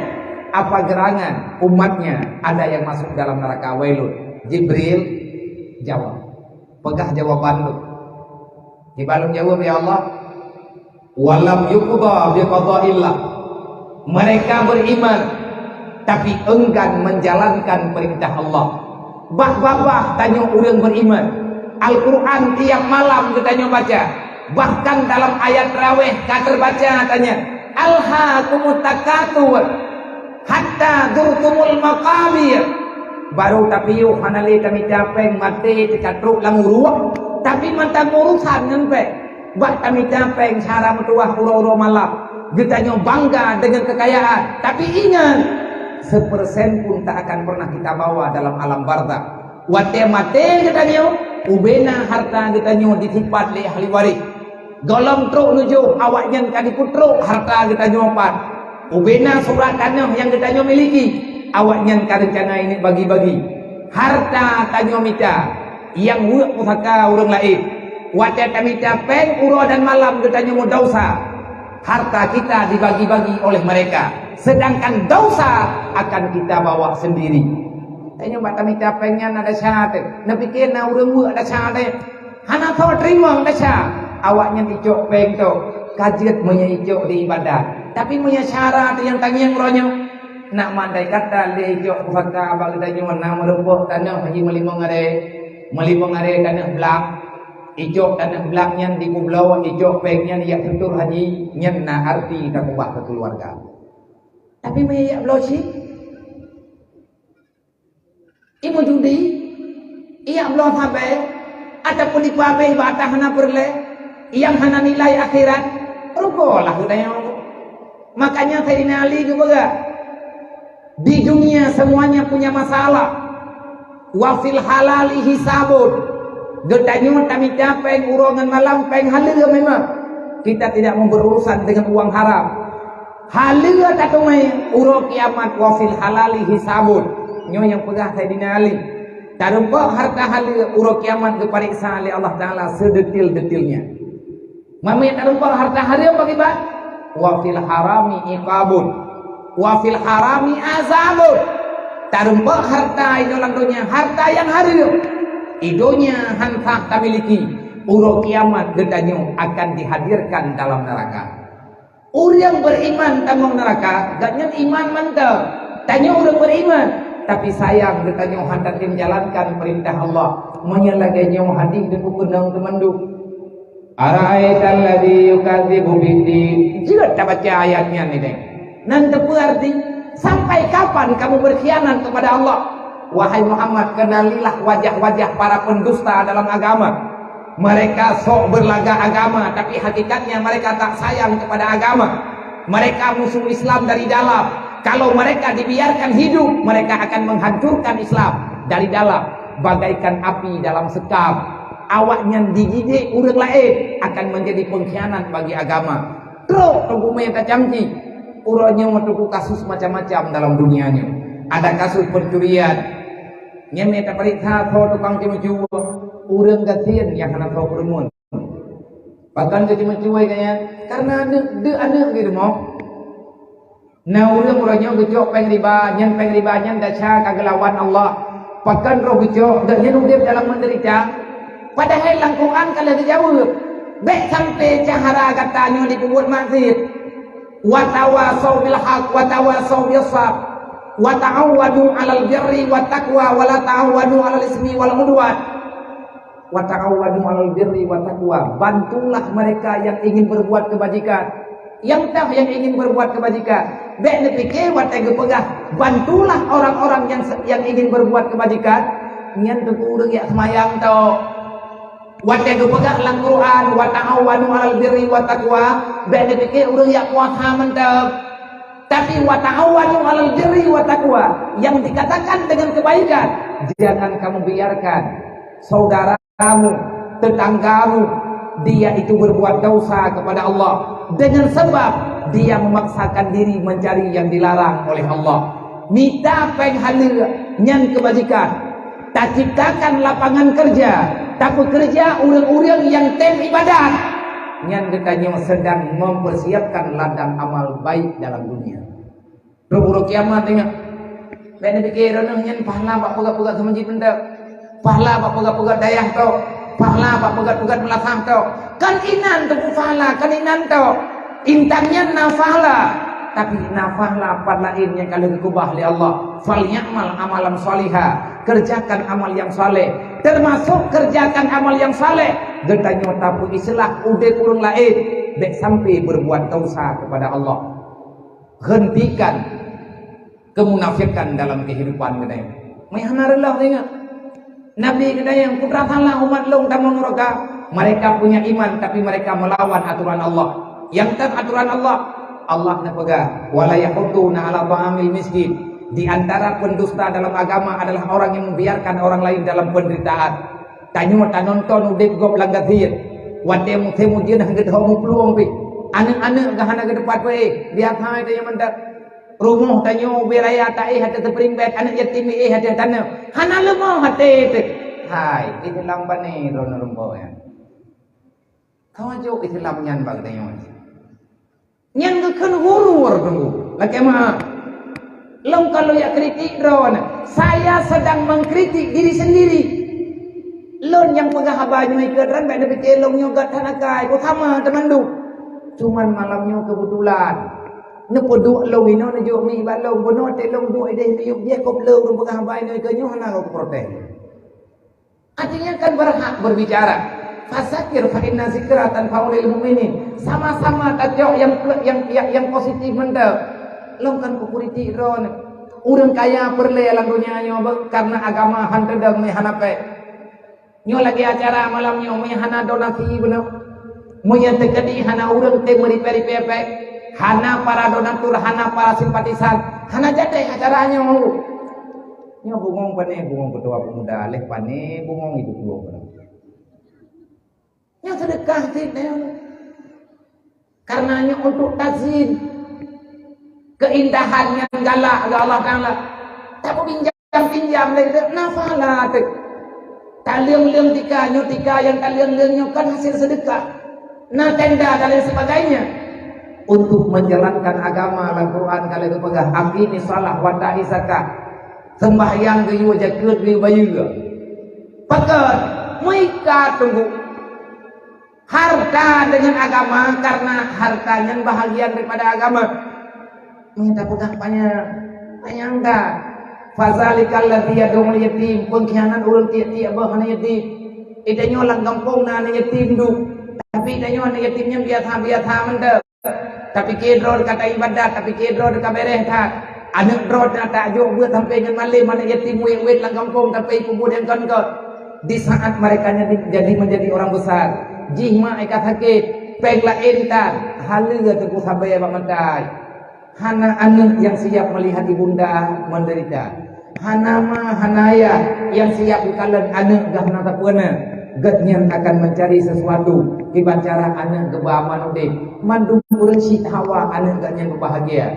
apa gerangan umatnya ada yang masuk dalam neraka? Wailun. Jibril, jawab. Peugah jawaban lôn. Kiban lôn jaweueb, ya Allah, "Wa lam yuqda biqadaillah." Mereka beriman, tapi enggan menjalankan perintah Allah. Bah babah tanyoe ureuëng beriman. Al-Quran tiap malam geutanyoe baca. Bahkan dalam ayat raweh ka teubaca tanya, "Alhaakumut takatsur hatta zurtumul maqabir." Baru tapiôh hana lé tamita péng maté teuka trok lam uruek, tapi mantong urusan ngon péng. Bah tamita péng syara meutuwah uroe-uroe malam. Geutanyoe bangga dengan kekayaan, tapi ingat, sepersen pun tak akan pernah kita bawa dalam alam barzakh. Watée maté geutanyoe, ubena harta geutanyoe disipat lé ahli waréh. Gohlom trok nujoh, awaknyan ka jipeutrok harta geutanyoe pat. Ubena surat taneuh nyang geutanyoe miliki, awaknyan ka reuncana ineuk bagi-bagi. Harta tanyoe mita, nyang weuek pusaka ureuëng laén. Watée tamita péng uroe dan malam geutanyoe meudesya, harta kita dibagi-bagi oleh mereka, sedangkan desya akan kita bawa sendiri. Tanyoe bak tamita péng nyan na desya teuh, neupike na ureuëng weuek desya teuh. Hana tho teurimong desya. Awaknyan icok péng tho, ka jeuet meunyoe icok di ibadat. Tapi meunyoe syara teuh nyang tangieng uroe nyoe, nak mandai kata lé icok pusaka bak geutanyoe na meurumpok taneuh haji meulimong aré, meulimong aré taneuh blang. Icok taneuh blang nyan dipeubloe, icok péng nyan ijak tutoe haji, nyan na arti takubah keu keuluwarga. Tapi meunyoe ijak bloe cit, Imeujudi, ijak bloe sabe, ataupun ipeuhabéh bak ata hana peureulée, nyang hana nilai akhirat, rugoe lah geutanyoe. Makanya Saidina Ali geupeugah, "Di dunia semuanya punya masalah. Wa fil halali hisabun." Geutanyoe tamita péng uroe ngon malam péng haleue memang. Kita tidak mau berurusan dengan uang haram. Haleue tateumé uroe kiamat, wa fil halali hisabun. Nyoe nyang peugah Saidina Ali. Tarumpok harta haleue uroe kiamat geupareksa lé Allah Taala sedetil-detilnya. Mami tarumpok harta haleue pakriban? Wa fil harami iqabun. Wa fil harami azabun. Tarumpok harta inoe lam donya, harta nyang haleue. Idonya han sah tamiliki. Uroe kiamat geutanyoe akan dihadirkan dalam neraka. Ureuëng beriman tamong neuraka, gobnyan iman mantong. Tanyoe ureuëng beriman, tapi sayang geutanyoe hana tem jalankan peurintah Allah. Meunyoe lagée nyoe hadih teupeue keunong teumandum. Ara'aital ladzi yukadzibu biddin. Jeuet tabaca ayat nyan nideh. Nan teupeue arti, sampai kapan kamu berkhianat kepada Allah? Wahai Muhammad, kenalilah wajah-wajah para pendusta dalam agama. Mereka sok berlagak agama, tapi hakikatnya mereka tak sayang kepada agama. Mereka musuh Islam dari dalam. Kalau mereka dibiarkan hidup, mereka akan menghancurkan Islam dari dalam, bagaikan api dalam sekam. Awaknyan dididik ureuëng laén akan menjadi pengkhianat bagi agama. Trok teungku mé tacamci. Uroe nyoe teungku kasus macam-macam dalam dunia nyoe. Ada kasus pencurian. Nyan mé tapareksa soe tukang ceumeucue. ureuëng gasien nyang hana soe peureumeun. Pakon keu ceumeucue gaya? Karena aneuk, deuek aneuk geuh rumoh. Na ureuëng uroe nyoe geucok péng riba, nyan péng riba nyan desya ka geulawan Allah. Pakon roh geucok, geuh nyan udeb dalam menderita. Padahai lam Quran ka lheueh geujaweueb, bék sampai cahara gata nyoe jipeubuet maksiat. Wa tawasau bil haq, wa tawasau bis sabr. Wa ta'awanu 'alal birri wat taqwa, wa la ta'awanu 'alal ismi wal 'udwan. Wa ta'awanu 'alal birri wat taqwa. Bantulah mereka yang ingin berbuat kebajikan. Nyang teuh nyang ingin berbuat kebajikan, bék neupike watée geupeugah, "Bantulah orang-orang yang se-, yang ingin berbuat kebajikan." Nyan teungku ureuëng jak seumayang tôh. Watée geupeugah lam Quran, "Wa ta'awanu 'alal birri wat taqwa," bék neupike ureuëng jak puasa mantong. Tapi, "Wa ta'awanu 'alal birri wat taqwa," yang dikatakan dengan kebaikan, jangan kamu biarkan saudaramu, tetanggamu, dia itu berbuat dosa kepada Allah dengan sebab dia memaksakan diri mencari yang dilarang oleh Allah. Mita péng haleue, nyan kebajikan. Taciptakan lapangan kerja, tapeukeureuja ureuëng-ureuëng nyang tem ibadat. Nyan geutanyoe sedang mempersiapkan ladang amal baik dalam dunia. Uroe kiamat ingat. Bék neupike droeneuh nyan pahala bak peugét-peugét seumeujid mantong. Pahala bak peugét-peugét dayah tôh. Pahala bak peugét-peugét meulasah tôh. Kan inan teupeu pahala, kan inan tôh. Intan nyan na pahala, tapi na pahala pat laén nyang ka lheueh geukeubah lé Allah. "Falyamal amalan shaliha," kerjakan amal yang saleh, termasuk kerjakan amal yang saleh. Geutanyoe tapeu islah udeb ureuëng laén, bék sampai berbuat dosa kepada Allah. Hentikan kemunafikan dalam kehidupan geutanyoe. Meuhana reuloh ingat. Nabi geutanyoe, "Putra salah umat lôn tamong nuraka, mereka punya iman tapi mereka melawan aturan Allah." Nyang teuh aturan Allah, Allah neupeugah, "Wa la yahudduna 'ala ta'amil miskin." Di antara pendusta dalam agama adalah orang yang membiarkan orang lain dalam penderitaan. Tanyoe tanonton udeb gob lam gasien. Watée musém ujeuen han geudoh muplueng pih. Aneuk-aneuk geuh hana geutupat peuéh. Biasa tanyoe mantong. Rumoh tanyoe ubé raya taéh ateueh teuprimbet, aneuk yatim éh ateueh tanoh. Hana leumoh até teuh. Hai, Islam bani droeneuh rumpok nyan. Kau jok Islam nyan bak tanyoe. Nyan geukheun ghurur teungku. Lakée meu'ah. Lôn ka lôn jak kritik droeneuh. Saya sedang mengkritik diri sendiri. Lôn nyang peugah haba nyoe keu droeneuh bék neupike lôn nyoe gét hana kai, beusama teumandum. Cuman malam nyoe keubeutulan neupeuduek lôn inoe neujok mi bak lôn, bunoe teuh lôn duek ideh miyueb jih kop lôn peugah haba nyoe keu nyoe hana lôn protes. Artinya kan berhak berbicara. Fazakir fa inna zikra tanfa'ul mu'minin. Sama-sama tacok yang, yang, yang, yang positif mantong. Lôn kan kukritik droeneuh. Ureuëng kaya peureulée lam donya nyoe beu, karena agama han teudong meuhana péng. Nyoe lagée acara malam nyoe meuhana donasi beuna. Meunyoe teukeudi hana ureuëng tem meuripée-ripée péng, hana para donatur, hana para simpatisan, hana jadi acara nyoe. Nyoe bungong pané bungong ketua pemuda, leh pané bungong itu dua orang. Nyoe sedekah cit nyoe. Karena nyoe untuk tazyin keindahan nyang galak lé Allah Taala. Tapi pinjam-pinjam lé na pahala teuh. Taleueng-leueng tika nyoe, tika nyang taleueng-leueng nyoe kan hasil sedekah. Na tenda dan lain sebagainya. Untuk menjalankan agama lam Quran ka lheueh geupeugah, "Aqimis shalah wa ati zakah." Sembahyang geuyue, jakeuet geuyue bayeue. Pakon? Meuikat teungku. Harta dengan agama, karena harta nyan bahagian daripada agama. Meunyoe tapeugah panyang, panyang that. Fazalikal ladzi yad'ul yatim, pengkhianat ureuëng tieb-tieb boh aneuk yatim. Itanyoe lam gampông na aneuk yatim duek, tapi itanyoe aneuk yatim nyan biasa-biasa mantong. Tapi keu droe ka ta ibadat, tapi keu droe ka beureh that. Aneuk droe na tajok beuet sampai ngon malem, aneuk yatim wet-wet lam gampông, tapi peubuet nyang kon-kon. Di saat mereka jadi, jadi menjadi orang besar, jih mak ka sakét, péng laén tan, haleue teungku sabe bak makai. Hana aneuk nyang siap melihat ibunda menderita. Hana ma, hana ayah nyang siap geukalon aneuk geuh na sapeue na. Geuhnyan akan mencari sesuatu kiban cara aneuk geuba aman udeb. Mandum ureuëng cit hawa aneuk geuhnyan beubahagia.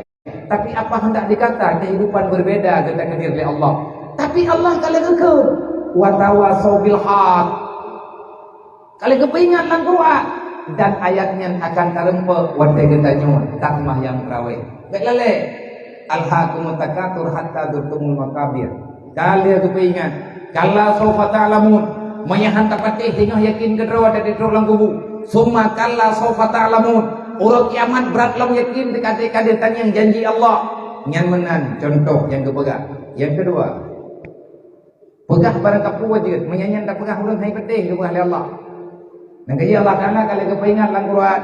Tapi apa hendak dikata, kehidupan berbeda geutakdir lé Allah. Tapi Allah ka lheueh geukheun, "Wa tawasau bil haq." Ka lheueh geupeuingat lam Quran, dan ayat nyan akan tareumpok watée geutanyoe taseumbahyang tarawih. Bék lalée, "Alhaakumut takatsur hatta zurtumul maqabir." Ka lheueh geupeuingat, "Kalla saufa ta'lamun." Meunyo han tapatéh singoh yakin keudroe dan trok lam kubu. "Summa kalla saufa ta'lamun." Uroe kiamat brat lom yakin teuka-teuka tanyong janji Allah. Nyan meunan contoh nyang geupeugah. Nyang keudua, peugah barang kapeue jeuet, meunyo nyan tapeugah ureuëng hai patéh geupeugah lé Allah. Nyang keujih Allah Taala ka lheueh geupeuingat lam Quran.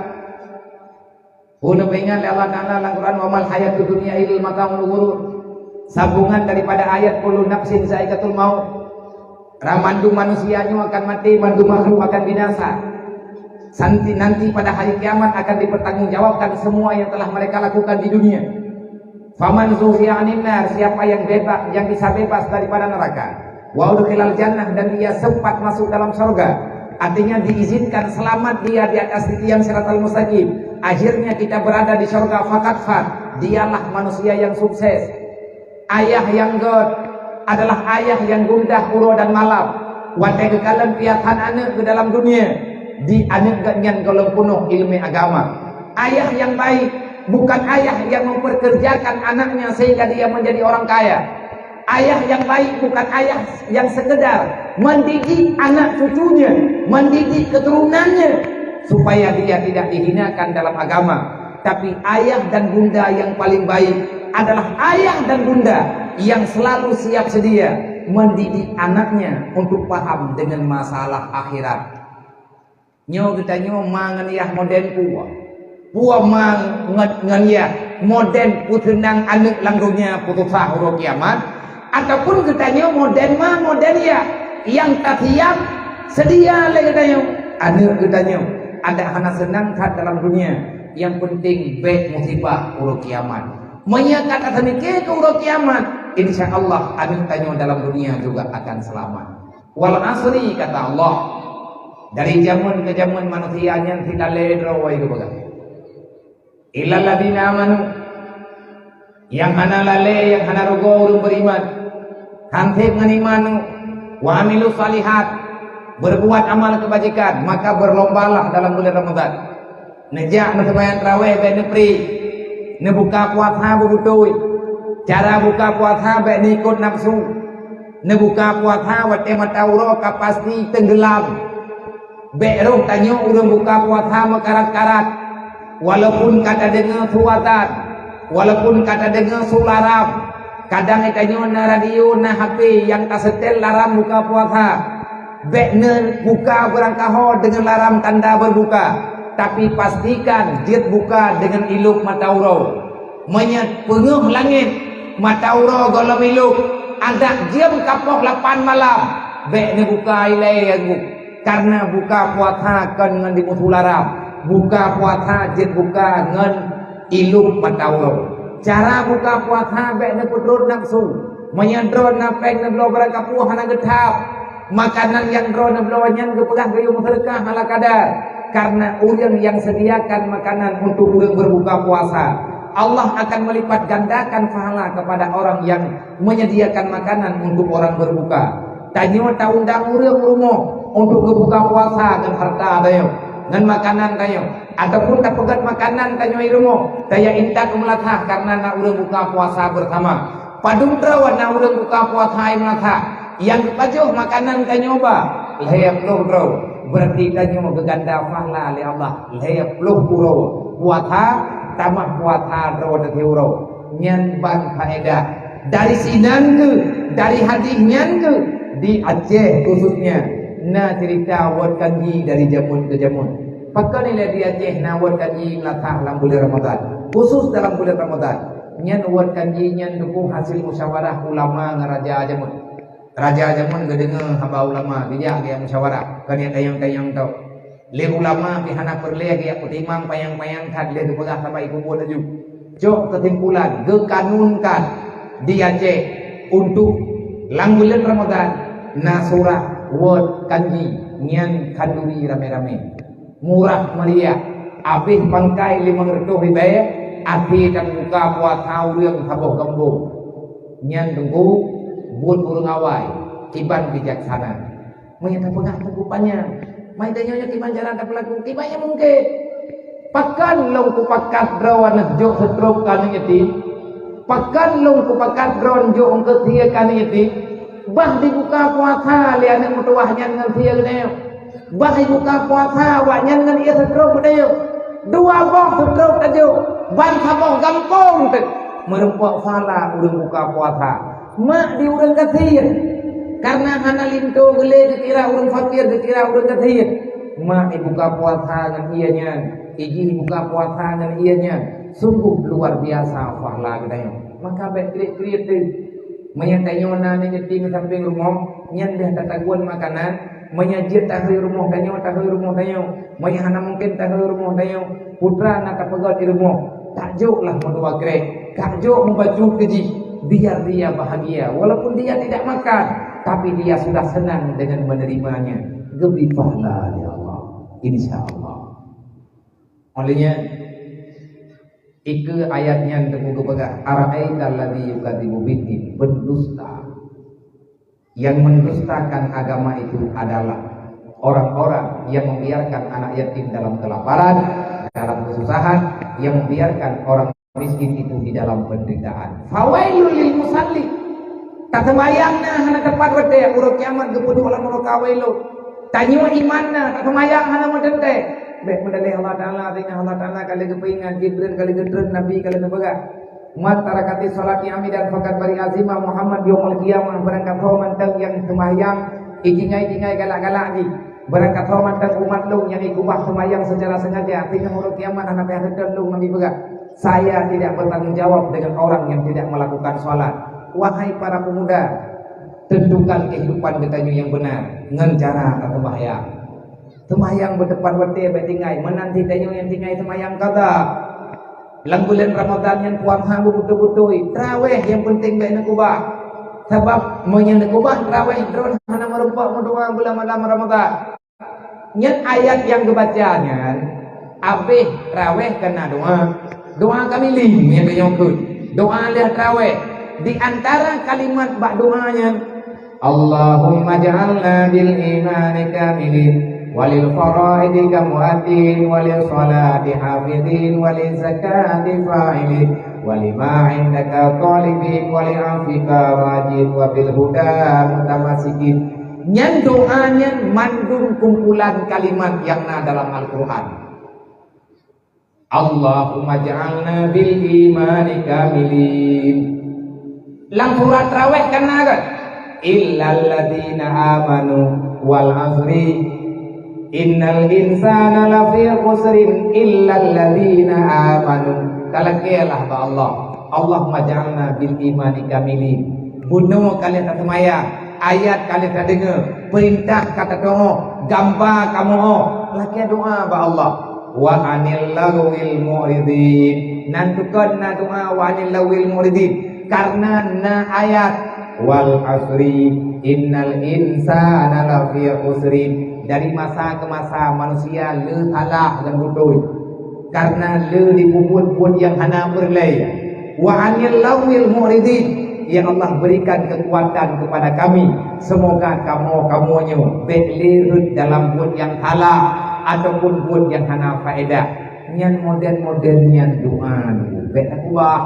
Ulôn peuingat lé Allah Taala lam Quran, "Wa mal hayatud dunya illa mata'ul ghurur." Sambungan daripada ayat, "Kullu nafsin za'iqatul maut." Ra mandum manusia nyoe akan maté, mandum makhluk akan binasa. Santi nanti pada hari kiamat akan dipertanggungjawabkan semua yang telah mereka lakukan di dunia. "Faman zuhziha 'anin nar," siapa yang bebas, yang bisa bebas daripada neraka, "wa udkhilal jannah," dan ia sempat masuk dalam surga, artinya diizinkan selamat dia di atas titian siratal mustaqim, akhirnya kita berada di surga, "faqad faz," dialah manusia yang sukses. Ayah nyang gét adalah ayah nyang gundah uroe dan malam. Watée geukalon piatan aneuëk keu dalam dunia, di aneuëk geuh nyan gohlom peunoh iéleumé agama. Ayah nyang baik bukan ayah yang memperkerjakan anaknya sehingga dia menjadi orang kaya. Ayah yang baik bukan ayah yang sekedar mendidik anak cucunya, mendidik keturunannya supaya dia tidak dihinakan dalam agama. Tapi ayah dan bunda yang paling baik adalah ayah dan bunda yang selalu siap sedia mendidik anaknya untuk paham dengan masalah akhirat. Nyoe geutanyoe ma ngon yah modern peue? Peue ma ngon, ngon yah modern peuseunang aneuëk lam donya peususah uroe kiamat? Ataupun geutanyoe modern ma modern yah nyang tasiap seudia lé geutanyoe? Aneuëk geutanyoe adak hana seunang that dalam dunia, nyang peunteng bék musibah uroe kiamat. Meunyoe ka taseumiké keu uroe kiamat, insya Allah aneuëk tanyoe dalam dunia juga akan seulamat. Wal asri, kata Allah, dari jameun keu jameun manusia nyan silalée droe geupeugah. Illal ladzina amanu, nyang hana lalée, nyang hana rugoe ureuëng beriman, han seb ngon iman, wa amilus shalihat, berbuat amal kebajikan, maka berlombalah dalam bulan Ramadan. Neujak neuseumayang tarawih bék neupriek, neubuka puasa beubeutôi. Cara buka puasa bék neuikot nafsu. Neubuka puasa watée mata uroe ka pasti teunggeulam. Bék roh tanyoe ureuëng buka puasa meukarat-karat, walaupun ka tadeungoe su azan, walaupun ka tadeungoe su laram. Kadang tanyoe na radio, na H P nyang taseutel laram buka puasa. Bék neubuka beurangkaho deungon laram tanda beureubuka, tapi pastikan jeuet buka deungon ilôp mata uroe. Meunyoe peungeuh langét, mata uroe gohlom ilôp, adak jeuem ka poh lapan malam, bék neubuka ilée anggô, kareuna buka puasa kon ngon dimusu laram. Buka puasa jeuet buka ngon ilôp mata uroe. Cara buka puasa bék neupeutrot nafsu. Meunyoe droe na péng neubloe barang kapeue hana geuthab, makanan nyang droe neubloe nyan geupeugah geuyue meuseudeukah ala kadar. Kareuna ureuëng nyang sediakan makanan untuk ureuëng berbuka puasa, Allah akan melipat gandakan pahala kepada orang yang menyediakan makanan untuk orang berbuka. Tanyoe taundang ureuëng rumoh untuk geubuka puasa ngon hareuta tanyoe, ngon makanan tanyoe, ataupun tapeugét makanan tanyoe i rumoh, tajak intat u meulasah kareuna na ureuëng buka puasa beusama. Padum droe na ureuëng buka puasa i meulasah, nyang geupajoh makanan tanyoe ba lhée ploh droe, beurati tanyoe geuganda pahala lé Allah lhée ploh uroe puasa, tamah puasa droe teuh uroe. Nyan ban faedah. Dari sinan keuh, dari hadis nyan keuh, di Aceh khususnya, na cerita wot kanji dari jameun ke jameun. Pakon ilée di Aceh na wot kanji meulasah lam bulan Ramadan, khusus dalam bulan Ramadan. Nyan wot kanji nyan dukung hasil musyawarah ulama ngon raja jameun. Raja jameun geudeungoe haba ulama, geujak geujak musyawarah, kon nyang tanyong-tanyong tau. Lé ulama pih hana peureulée geujak peutimang panyang-panyang that lé geupeugah saban iku buet laju. Cok keusimpulan, geukanunkan di Aceh untuk lam buleuen Ramadan na surah wot kanji nyan khanduri ramé-ramé. Murah meriah, abéh pangkai limong reutôh ribée, até dan buka puasa ureuëng saboh gampông. Nyan teungku buet ureuëng awai, kiban bijaksana. Meunyoe tapeugah teungku panyang, Mai tanyoe nyoe kiban cara tapeulaku, kiban nyang mungken. Pakon lôn kupakat droe aneuk jok seutrok keu aneuk yatim? Pakon lôn kupakat droe jok eungkôt sie keu aneuk yatim? Bah jibuka puasa lé aneuk meutuwah nyan ngon sie geutanyoe. Bah jibuka puasa awaknyan ngon ie seutrok geutanyoe. Dua boh seutrok tajok, ban saboh gampông teuk meurumpok phala ureuëng buka puasa. Mak di ureuëng gasien, kareuna hana linto geulée geukira ureuëng fakir, geukira ureuëng gasien. Mak ibuka puasa ngon ie nyan, ijih ibuka puasa ngon ie nyan, sungguh luar biasa pahla geutanyoe. Maka bék kriet-kriet teuh. Meunyoe tanyoe na aneuk yatim di sampéng rumoh, nyan deuh tatagun makanan, meunyoe jeuet tahôi rumoh tanyoe, tahôi rumoh tanyoe. Meunyoe hana mungken tahôi rumoh tanyoe, putra na tapeugöt di rumoh, tajoklah meutuah krek, tajok meubacut keu jih, biar dia bahagia. Walaupun dia tidak makan, tapi dia sudah senang dengan menerimanya. Geubri pahala, ya Allah. Insya Allah. Oleh nyan, ikeue ayat nyan teungku geupeugah, "Ara'aital ladzi yukadzibu biddin," pendusta. Yang mendustakan agama itu adalah orang-orang yang membiarkan anak yatim dalam kelaparan, dalam kesusahan, yang membiarkan orang miskin itu di dalam penderitaan. Fawailul lil musalli. Taseumayang na hana tepat watée, uroe kiamat geupeuduek lam neuraka wailun. Tanyoe iman na, taseumayang hana meuteuntée. Bék meudaleh Allah Taala, tinggai Allah Taala ka lheueh geupeuingat, Jibril ka lheueh geutreun, Nabi ka lheueh geupeugah. Man tarakatis sholati amidan faqad bari'a zimma Muhammad yaumul qiyamah, barang kasoe mantong nyang seumayang itingai-tingai galak-galak jih, barang kasoe mantong umat lôn nyang ikubah seumayang seucara sengaja, tinggai uroe kiamat hana payah seutôt lôn Nabi peugah, saya tidak bertanggung jawab dengan orang yang tidak melakukan sholat. Wahai para pemuda, tentukan kehidupan geutanyoe nyang beuna ngon cara taseumbahyang. Seumayang beutepat watée bék tinggai, meunan cit tanyoe nyang tinggai seumayang qadha. Lam buleuen Ramadhan nyan puasa beubeutôi-beutôi, traweh nyang peunteng bék neukubah. Sabab meunyoe neukubah traweh droe hana meurumpok meudoa buleuen malam Ramadhan. Nyan ayat nyang geubaca nyan, abéh traweh kana doa. Doa kamiling nyang geunyoe kheun. Doa lheueh traweh. Di antara kalimat bak doa nyan, Allahumma ja'alna bil imani kamilin, walil faraidi kamuatin, walil salati hafidin, walil zakati fa'ilin, walima indaka talibin, wali afika rajin, wabil huda mutamasikin. Nyan doa nyan mandum kumpulan kalimat nyang na dalam Al-Quran. Allahumma ja'alna bil imani kamilin. Lam surat Traweh kan na kan? Illalladzina amanu wal asri. Innal insana lafi khusrin illalladzina amanu. Talakée lah bak Allah. Allahumma ja'alna bil imani kamilin. Bunoe ka lheueh taseumayang, ayat ka lheueh tadeungoe, peurintah ka tatu'oh, gamba ka mu'oh, lakée doa bak Allah. Wa anil laghwil mu'ridin. Nan tukon na doa wa anil laghwil mu'ridin. Karena na ayat, "Wal asri, innal insana lafi khusrin." Dari masa ke masa manusia le salah dan beutôi. Karena le dipubuet buet nyang hana peureulée. Wa anil laghwil mu'ridin. Ya Allah, berikan kekuatan kepada kami. Semoga kamoe-kamoe nyoe bék le rhot dalam buet nyang salah ataupun buet nyang hana faedah. Nyan model-model nyan doa nyoe bék takeubah.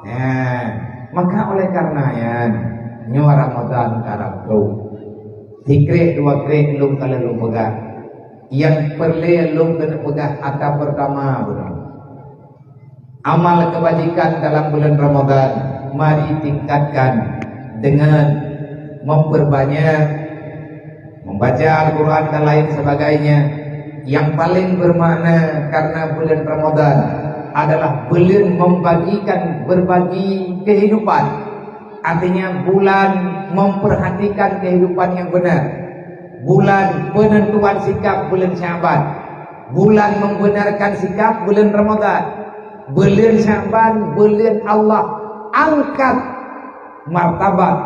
Nah, maka oleh karena nyan, nyoe Ramadan karab troh. Sikrek dua krek lôn ka lheueh lôn peugah. Nyang peureulée lôn keuneuk peugah ata peurtama bunoe. Amal kebajikan dalam bulan Ramadan mari tingkatkan dengan memperbanyak membaca Al-Quran dan lain sebagainya. Yang paling bermakna karena bulan Ramadan adalah bulan membagikan, berbagi kehidupan. Artinya bulan memperhatikan kehidupan yang benar. Bulan penentuan sikap bulan Syaban. Bulan membenarkan sikap bulan Ramadan. Bulan Syaban, bulan Allah angkat martabat.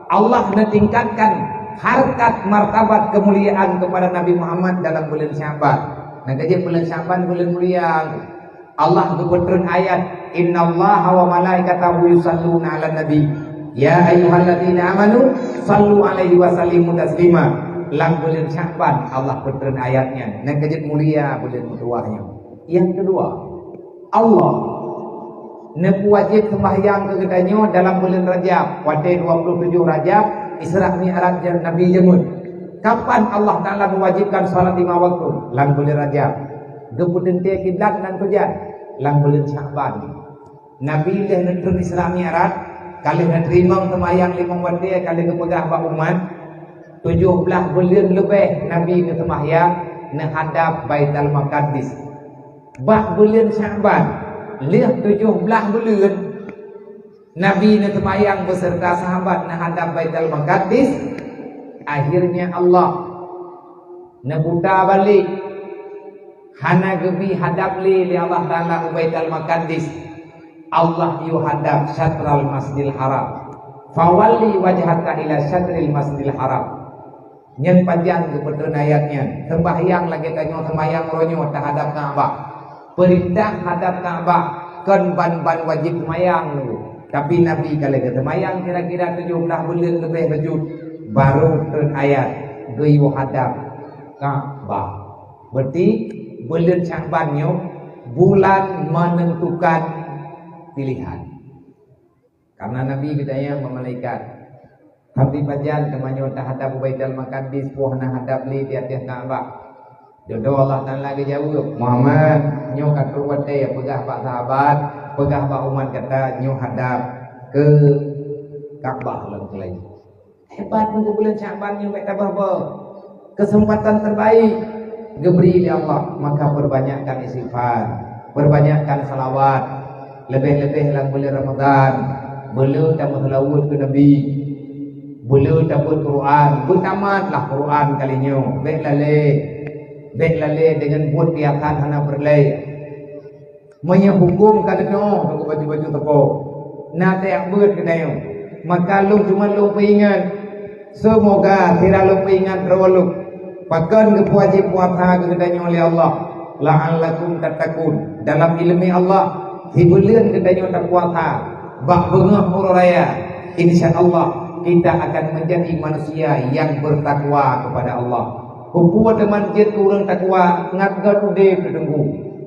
Allah neutingkatkan harkat martabat kemuliaan kepada Nabi Muhammad dalam bulan Syaban. Nah, jadi bulan Syaban bulan mulia. Allah geupeutrön ayat, "Innallaha wa malaikatahu yusalluna 'alan nabi. Ya ayyuhalladzina amanu sallu 'alaihi wa sallimu taslima." Lam buleuen Syakban Allah peutreun ayat nyan. Nyan keujeuet mulia buleuen meutuwah nyoe. Nyang keudua, Allah neupeuwajéb seumbahyang keu geutanyoe dalam buleuen Rajab. Watée dua puluh tujoh Rajab, Isra Mi'raj Nabi jeuet. Kapan Allah Taala meuwajibkan salat lima waktu? Lam buleuen Rajab. Geupeuteunté kiblat ngon hujan? Lam buleuen Syakban. Nabi lheueh neutreun Isra Mi'raj, ka lheueh neuteurimong seumayang limong watée, ka lheueh geupeugah bak umat, tujoh blaih buleuen leubeh Nabi neuseumayang neuhadab Baitul Maqadis. Bak buleuen Syakban, lheueh tujoh blaih buleuen, Nabi neuseumayang beuseureuta sahabat neuhadab Baitul Maqadis. Akhirnya Allah neubuta balek, hana geubi hadab lé, lé Allah Taala u Baitul Maqadis. Allah yue hadab syatral Masjidil Haram. Fawalli wajhaka ila syatril Masjidil Haram. Nyan pajan geupeutreun ayat nyan. Seumbahyang lagée tanyoe seumbahyang uroe nyoe teuhadab Ka'bah. Peurintah hadab Ka'bah kon ban-ban wajéb seumbahyang nunggu. Tapi Nabi ka lheueh geuseumbahyang kira-kira tujoh blaih buleuen leubeh bacut, barô treun ayat geuyue hadab Ka'bah. Berarti buleuen Syakban nyoe bulan menentukan pilihan. Karena Nabi geutanyong bak malaikat, "Tapi pajan teuma nyoe teuhadab Baitul Maqadis, peue hana hadab lé di ateueh Ka'bah?" Dudoe Allah Taala geujaweueb, "Muhammad, nyoe ka trok watée, peugah bak sahabat, peugah bak umat gata nyoe hadab keu Ka'bah lom keulai." Hebat nunggu buleuen Syakban nyoe, bék tabah boh. Kesempatan terbaik geubri lé Allah, maka perbanyakkan istighfar, perbanyakkan salawat, leubeh-leubeh lam buleuen Ramadan. Beu le tameuseulaweuet keu Nabi, beu le tabeuet Quran, beutamatlah Quran kali nyoe. Bék lalé, bék lalé deungon buet biasa hana peureulée. Meunyoe huköm ka leunoe nunggu baju-baju teupô, na tajak beuet keunoe, maka lôn cuma lôn peuingat. Seumoga sira lôn peuingat droe lôn, pakon geupeuwajéb puasa keu geutanyoe lé Allah, la'allakum tattaqun. Dalam iéleumé Allah, sibuleuen geutanyoe tapuasa bak beungoh uroe raya, insya Allah kita akan menjadi manusia yang bertakwa kepada Allah. Keupeue teuma jeuet keu ureuëng takwa ngat gét udeb teunggu?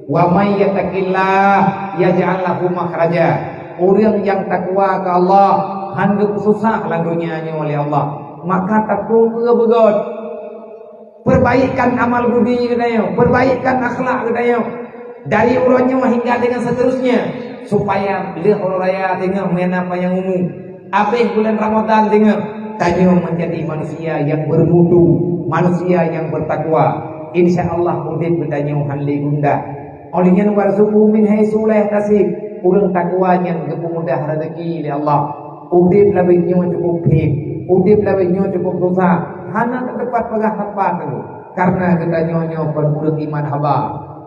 "Wa may yattaqillah yaj'al lahu makhraja." Ureuëng nyang takwa keu Allah, hán geupeususah lam donya nyoe lé Allah, maka tateupeue beugét. Perbaikan amal budi geutanyoe, perbaikan akhlak geutanyoe. Dari uroe nyoe hingga dengan seterusnya, supaya lheueh uroe raya teungoh meunan panyang umu, abéh bulan Ramadan teungoh, tanyoe menjadi manusia yang bermutu, manusia yang bertakwa. Insya Allah udeb geutanyoe hán lé gundah. Óh lheueh nyan, "Warzuqhu min haitsu la yahtasib." Ureuëng takwa nyan geupeumudah rezeki lé Allah. Udeb lam nyoe cukup phét, udeb lam nyoe cukup susah, hana teupat peugah teumpat teunggu. Karena geutanyoe nyoe kon ureuëng iman haba.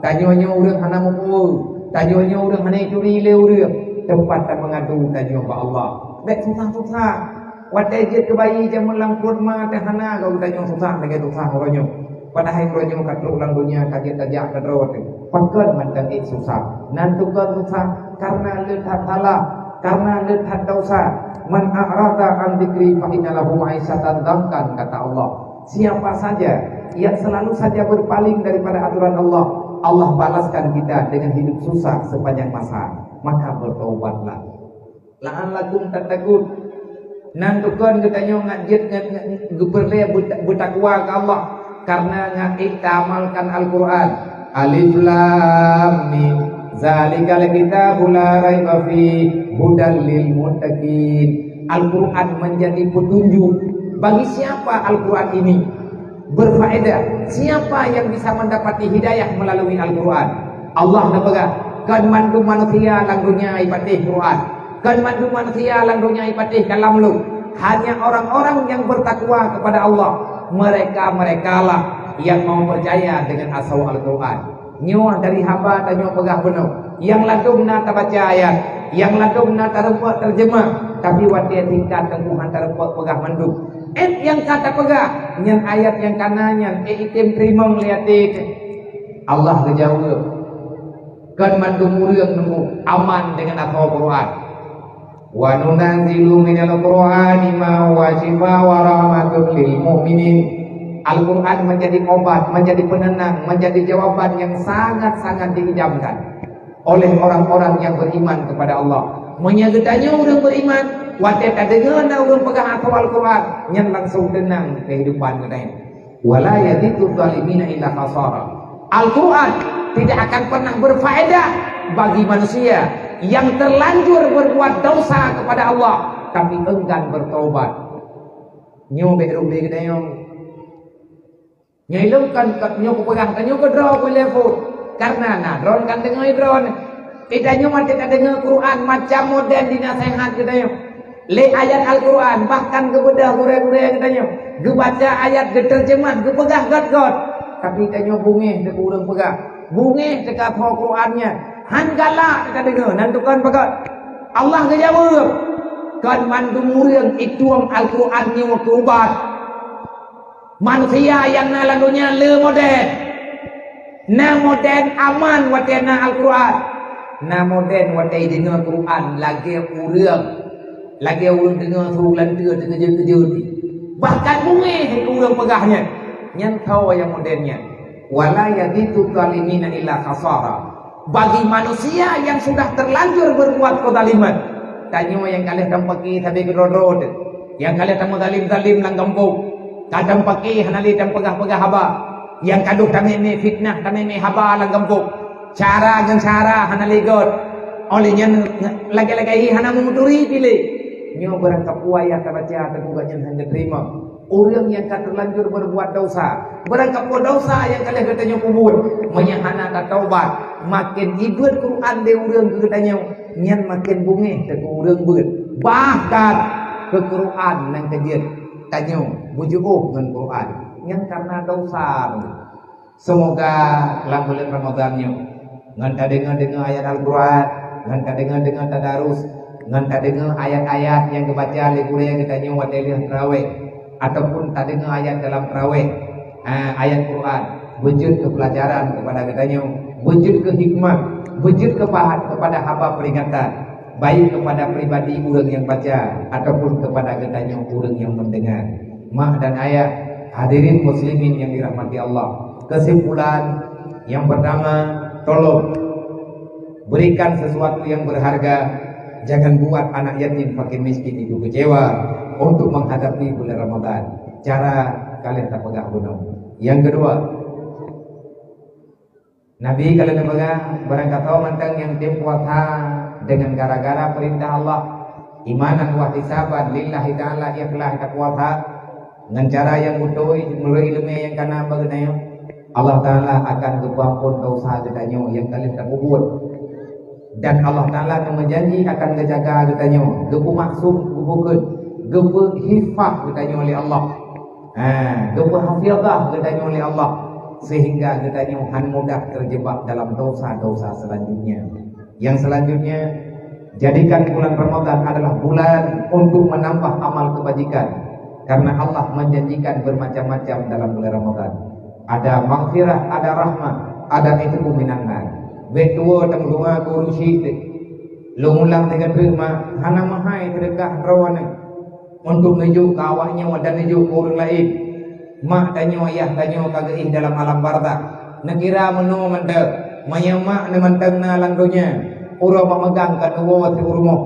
Tanyoe nyoe ureuëng hana meupeue, tanyoe nyoe ureuëng hana ituri lé ureuëng. Teumpat tameungadu tanyoe bak Allah. Bék susah-susah. Watée jeuet keu bayi jameun lam pruet ma teuh hana gob tanyoe susah lagée susah uroe nyoe. Padahai uroe nyoe ka trok lam donya ka jeuet tajak keudroe teuh. Pakon mantong ék susah? Nan tukon susah karena le that salah, karena le that dosa. "Man a'rada an dzikri fa inna lahu ma'isyatan dhankan," kata Allah. Siapa saja yang selalu saja berpaling daripada aturan Allah, Allah balaskan kita dengan hidup susah sepanjang masa. Maka bertobatlah. La'allakum tattaqun. Nan tukon geutanyoe ngat jeuet ngat, ngat, ngat geupeureulée beuta-, beutakwa keu Allah, karena ngat ék taamalkan Al-Qur'an. Alif Lam Mim. Zalikal kitabu la raiba fi, hudal lil muttaqin. Al-Qur'an menjadi petunjuk. Bagi siapa Al-Qur'an ini berfaedah? Siapa yang bisa mendapati hidayah melalui Al-Qur'an? Allah neupeugah, "Kon mandum manusia lam dunia ipatéh Qur'an. Kon mandum manusia lam dunia ipatéh kalam lôn. Hanya orang-orang yang bertakwa kepada Allah, mereka-merekalah yang mau percaya dengan asoe Al-Qur'an." Nyoe dari haba tanyoe peugah bunoe. Nyang ladôm na tabaca ayat, nyang ladôm na tarumpok terjemah, tapi watée tingkat teungku hana tarumpok peugah mandum. Ék nyang ka tapeugah, nyan ayat nyang ka na nyan, ék item teurimong lé até teuh. Allah geujaweueb, "Kon mandum ureuëng nunggu aman deungon asoe Qur'an." "Wa nunazzilu minal Qur'ani ma huwa syifa wa rahmatun lil mu'minin." Al-Quran menjadi obat, menjadi penenang, menjadi jawaban yang sangat-sangat diidamkan oleh orang-orang yang beriman kepada Allah. Meunyoe geutanyoe ureuëng beriman, watée tadeungoe na ureuëng peugah ateueh Al-Quran, nyan langsung tenang kehidupan geutanyoe. "Wala yazidu zalimina illa khasara." Al-Quran tidak akan pernah berfaedah bagi manusia yang terlanjur berbuat dosa kepada Allah tapi enggan bertobat. Nyoe bék rugi geutanyoe. Nyoe ilong kan, kan nyoe kupeugah, kan nyoe keudroe kuilée phon. Karena na droe kan deungoe droe. Geutanyoe watée tadeungoe Quran macam modern dinaseuhat geutanyoe. Lé ayat Al-Quran, bahkan geubeudôh gurée-gurée geutanyoe. Geubaca ayat, geuteurjeumah, geupeugah göt-göt. Tapi tanyoe bungéh teuka ureuëng peugah. Bungéh teuka tho Quran nyan. Han galak teuka deungoe, nan tukon peugah. Allah geujaweueb, "Kon mandum ureuëng itueng Al-Quran nyoe keu ubat." Manusia nyang na lam donya le modern. Na modern aman watée na Al-Quran. Na modern watée deungoe Quran lagée ureuëng, lagée ureuëng deungoe su lanteue teukeujot-keujot. Bahkan bungéh ureuëng peugah nyan. Nyan tho nyang modern nyan. "Wala yazidu zalimina illa khasara." Bagi manusia yang sudah terlanjur berbuat kezaliman. Tanyoe nyang ka lheueh tampaki sabe keudroe-droe teuh. Nyang ka lheueh tameuzalim-zalim lam gampông. Ka tampaki hana lé tampeugah-peugah haba. Nyang ka deuh tamé-mé fitnah, tamé-mé haba lam gampông. Cara ngon cara hana lé göt. Óh lheueh nyan lagée-lagée hi hana meuturi piléh. Nyoe barang kapeue ayat tabaca teupeu gobnyan hana teurimong. Ureuëng nyang ka teulanjur berbuat dosa, barang kapeue dosa nyang ka lheueh geutanyoe peubuet, meunyoe hana tataubat, maken ibeuet Quran lé ureuëng keu geutanyoe, nyan maken bungéh teuka ureuëng beuet. Bahkan keu Quran nyang keujeuet tanyoe beujiôh ngon Quran, nyan karena dosa. Seumoga lam buleuen Ramadhan nyoe, ngon tadeungoe-deungoe ayat Al-Quran, ngon tadeungoe-deungoe tadarus, ngon tadeungoe ayat-ayat nyang geubaca lé gurée geutanyoe watée lheueh teurawéh, ataupun tadeungoe ayat dalam teurawéh, ah, ayat Quran, beujeuet keu peulajaran keupada geutanyoe, beujeuet keu hikmah, beujeuet keu pahat keupada haba peuringatan, baik keupada pribadi ureuëng nyang baca ataupun keupada geutanyoe ureuëng nyang meundeungoe. Mak dan ayah, hadirin muslimin yang dirahmati Allah. Kesimpulan, yang pertama, tolong berikan sesuatu yang berharga. Jangan buat anak yatim, fakir miskin itu kecewa untuk menghadapi bulan Ramadan. Cara kalian tak pegang gunung. Yang kedua, Nabi ka lheueh neupeugah, barang gata mantong nyang tem puasa deungon gara-gara peurintah Allah, imanan wahtisaban lillahi ta'ala, ikhlas tapuasa, ngon cara nyang beutôi meunurot ileumé nyang kana bak geutanyoe, Allah Ta'ala akan geupeuamphon desya geutanyoe nyang ka lheueh tapeubuet. Dan Allah Ta'ala neumeujanji akan geujaga geutanyoe, geupeumaksum, geupeukeuen, geupeuhifaz geutanyoe lé Allah. Ha, geupeuhafizah geutanyoe lé Allah, sehingga geutanyoe han mudah terjebak dalam dosa-dosa selanjutnya. Yang selanjutnya, jadikan bulan Ramadan adalah bulan untuk menambah amal kebajikan, karena Allah menjanjikan bermacam-macam dalam bulan Ramadan. Ada maghfirah, ada rahmah, ada itqu minan nar. Bék tuwoe teumeudoa keu ureuëng syiek teuh. Lôn ulang sigoe teuk, mak, hana meuhai seudeukah droeneuh untuk neujok keu awaknyoe dan neujok keu ureuëng laén. Mak tanyoe, yah tanyoe ka geuéh dalam alam barzakh. Neukira meunoe mantong, meunyoe mak neumantong na lam donya, uroe mak meugang ka neuwoe siurumoh.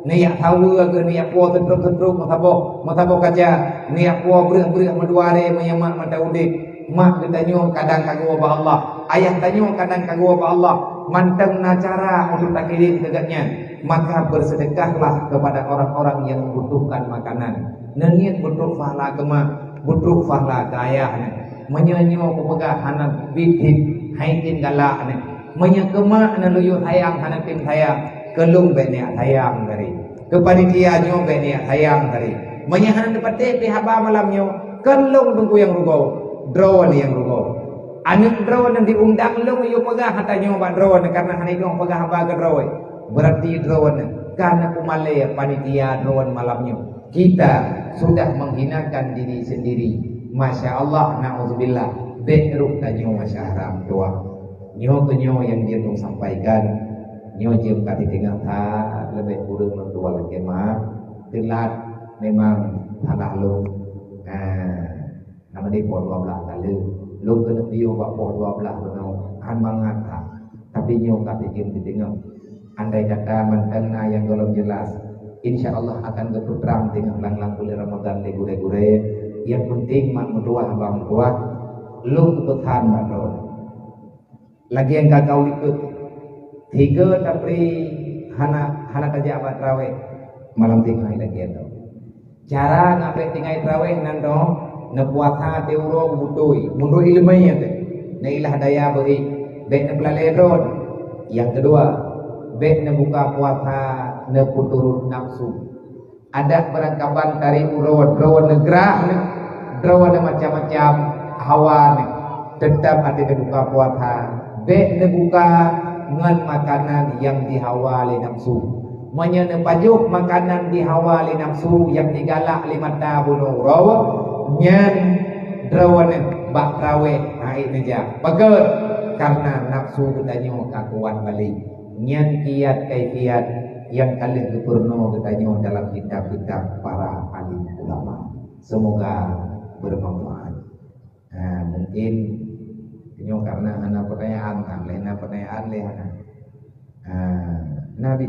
Neujak saweue keuh, neujak puwoe seutrok-seutrok meusaboh, meusaboh kaca, neujak puwoe breueh-breueh meudua lé meunyoe mak mantong udeb. Mak geutanyoe kadang ka geuwoe bak Allah, ayah tanyoe kadang ka geuwoe bak Allah, mantong na cara untuk takirém keu gobnyan. Maka bersedekahlah kepada orang-orang yang membutuhkan makanan. Neuniet beutrok pahala keu mak, beutrok pahala keu ayah nyan. Meunyoe nyoe kupeugah hana biet-biet, hai tem galak nyan. Meunyoe keu mak neuluyueh sayang hana tem sayang, keu lôn bék neujak sayang tadi. Keu panitia nyoe bék neujak sayang tadi. Meunyoe hana neupatéh pih haba malam nyoe, keu lôn teungku nyang rugoe, droeneuh nyang rugoe. Aneuëk droeneuh diundang lôn yue peugah ata nyoe bak droeneuh, karena hana inong peugah haba keu droe. Berarti droeneuh ka neupeumalée panitia droeneuh malam nyoe. Kita sudah menghinakan diri sendiri. Masya Allah, naudzubillah. Bék rôh tanyoe, masya haram tuah. Nyoe keuh nyoe nyang jeuet lôn sampaikan. Nyoe jeuem ka teudeungoe that, leubeh kureueng lôn tuan lakée meu'ah. Teulat memang salah lôn. Nah, Nama di poh dua belas kali. Lôn keuneuk piôh bak poh dua belas bunoe, han mangat that. Tapi nyoe ka sijeuem teudeungoe. Andai kata mantong na nyang gohlom jelas, insya Allah akan geupeutrang teungoh lang-lang buleuen Ramadhan lé gurée-gurée. Nyang penting mak meutuah bang meutuah, lôn peugah bak droe. Lagée nyang ka geulikot, tiga tapi hana, hana tajak bak traweh. Malam tinggai lagée nyoe. Cara ngabek tinggai traweh nan dong, neupuasa di uroe beutôi, meunurot ileumé teuh. Neuilah daya beuhi, bék neupeulalée droe. Nyang keudua, bék neubuka puasa neupeuturot nafsu. Adak beurangkaban tari uroe droe neugrah nyoe, droe nyoe macam-macam hawa nyoe. Teutab até neubuka puasa, bék neubuka ngon makanan nyang jihawa lé nafsu. Meunyoe neupajoh makanan jihawa lé nafsu nyang jigalak lé mata bunoe uroe, nyan droe nyoe bak traweh hai neujak. Pakon? Karena nafsu geutanyoe ka kuat balek. Nyan kiat kaifiat nyang ka lheueh geupeurunoe geutanyoe dalam kitab-kitab para alim ulama. Semoga bermanfaat. Ha, mungkin nyoe karena hana pertanyaan kan, lé hana pertanyaan lé hana. Ha, Nabi.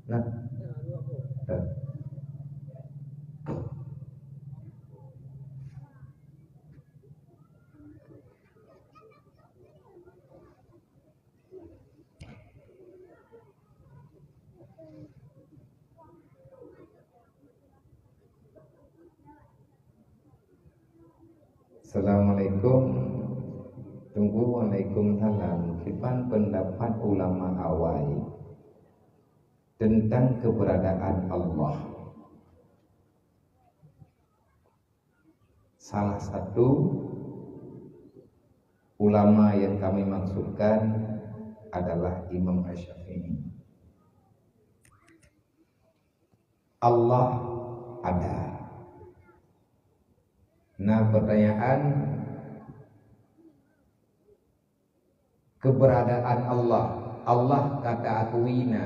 Nah. Assalamualaikum. Tunggu, waalaikumsalam. Kiban pendapat ulama awai tentang keberadaan Allah? Salah satu ulama yang kami maksudkan adalah Imam Asy-Syafi'i. Allah ada. Nah, pertanyaan keberadaan Allah. Allah ka ta akui na.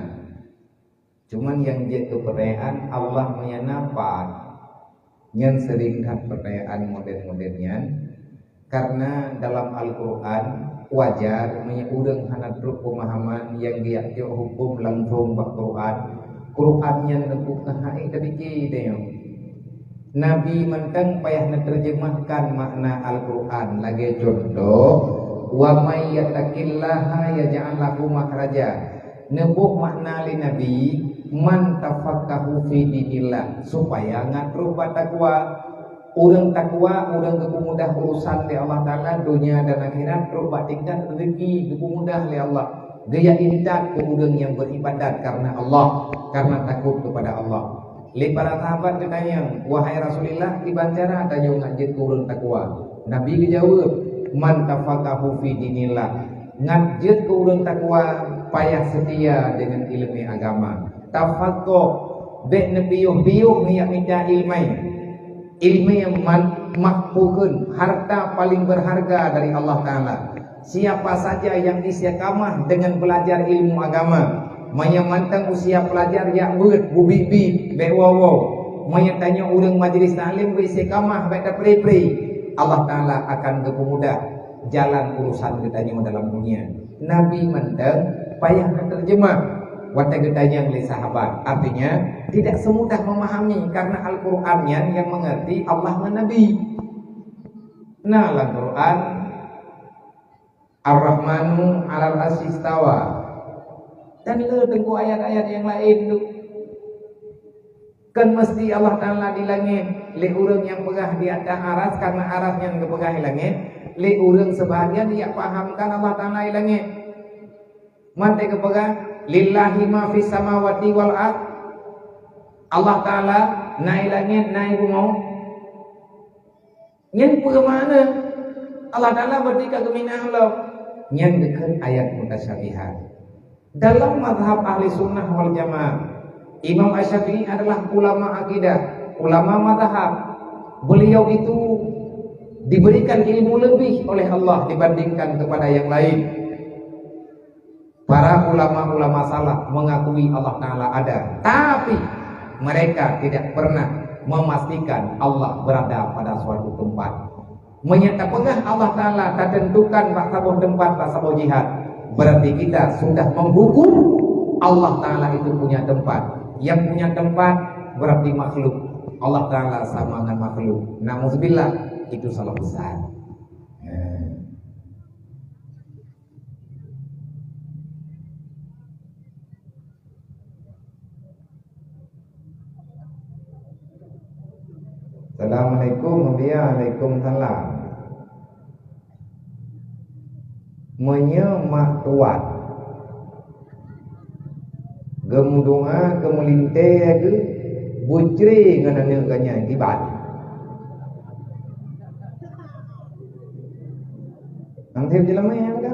Cuman nyang jeuet keu peurtanyaan, Allah meunyo na pat? Nyan sering that peurtanyaan model-model nyan. Karena dalam Al-Quran, wajar meunyo ureuëng hana trok peumahaman nyang geujak cok huköm langsong bak Quran. Quran nyan teungku keuhai tapike tanyoe. Nabi mantong payah neuteurjeumahkan makna Al-Quran lagée cuntoh, "Wa may yattaqillaha yaj'al lahu makhraja." Neuboh makna lé Nabi, "Man tafaqahu fi dinillah," supaya ngat rubah takwa. Ureuëng takwa, ureuëng geupeumudah urusan lé Allah Taala, donya dan akhirat, trok bak tingkat rezeki geupeumudah lé Allah. Geujak intat keu ureuëng nyang beribadat karena Allah, karena takut kepada Allah. Lé para sahabat geutanyong, "Wahai Rasulullah, kiban cara tanyoe ngat jeuet keu ureuëng takwa?" Nabi geujaweueb, "Man tafaqahu fi dinillah." Ngat jeuet keu ureuëng takwa, payah seutia deungon ileumé agama. Tafaqoh, bék neupiôh-piôh ngiyak mita ileumé. Ileumé man-, mahfukheun, harta paling berharga dari Allah Taala. Siapa saja yang istiqamah dengan belajar ilmu agama, meunyo mantong usia pelajar jak beuet, bubi-bi, bék woe-woe. Meunyo tanyoe ureuëng majlis taklim beuistiqamah, bék tapri-pri, Allah Taala akan geupeumudah jalan urusan geutanyoe dalam dunia. Nabi mantong payah geuteurjeumah watée geutanyong lé sahabat. Artinya, tidak semudah memahami karena Al-Quran nyan yang mengerti Allah ngon Nabi. Nah, lam Quran, "Ar-Rahmanu 'alal 'arsy istawa." Dan le teungku ayat-ayat nyang laén tu. Kan meusti Allah Taala di langét, lé ureuëng nyang peugah di ateueh aras, karena aras nyan geupeugah di langét, lé ureuëng seubahagian jak pahamkan Allah Taala di langét. Mantong geupeugah, "Lillahi ma fis samawati wal ard." Allah Taala na di langét, na di bumoe. Nyan peue makna? Allah Taala berarti ka geuminah lom. Nyan geukheun ayat mutasyabihat. Dalam mazhab Ahli Sunnah wal Jamaah, Imam Asy-Syafi'i adalah ulama akidah, ulama mazhab. Beliau itu diberikan ilmu lebih oleh Allah dibandingkan kepada yang lain. Para ulama-ulama salaf mengakui Allah Taala ada, tapi mereka tidak pernah memastikan Allah berada pada suatu tempat. Meunyoe tapeugah Allah Taala tatentukan bak saboh teumpat, bak saboh jihat, berarti kita sudah menghukum Allah Taala itu punya tempat. Yang punya tempat berarti makhluk. Allah Taala sama dengan makhluk. Nauzubillah, itu salah besar. Eh. Assalamualaikum, Mulia. Waalaikumsalam. Meunyoe mak tuan geumeudoa keu meulintée geuh, bucre ngon aneuëk geuh nyan kiban. Nang seb jeulamé nyang ka?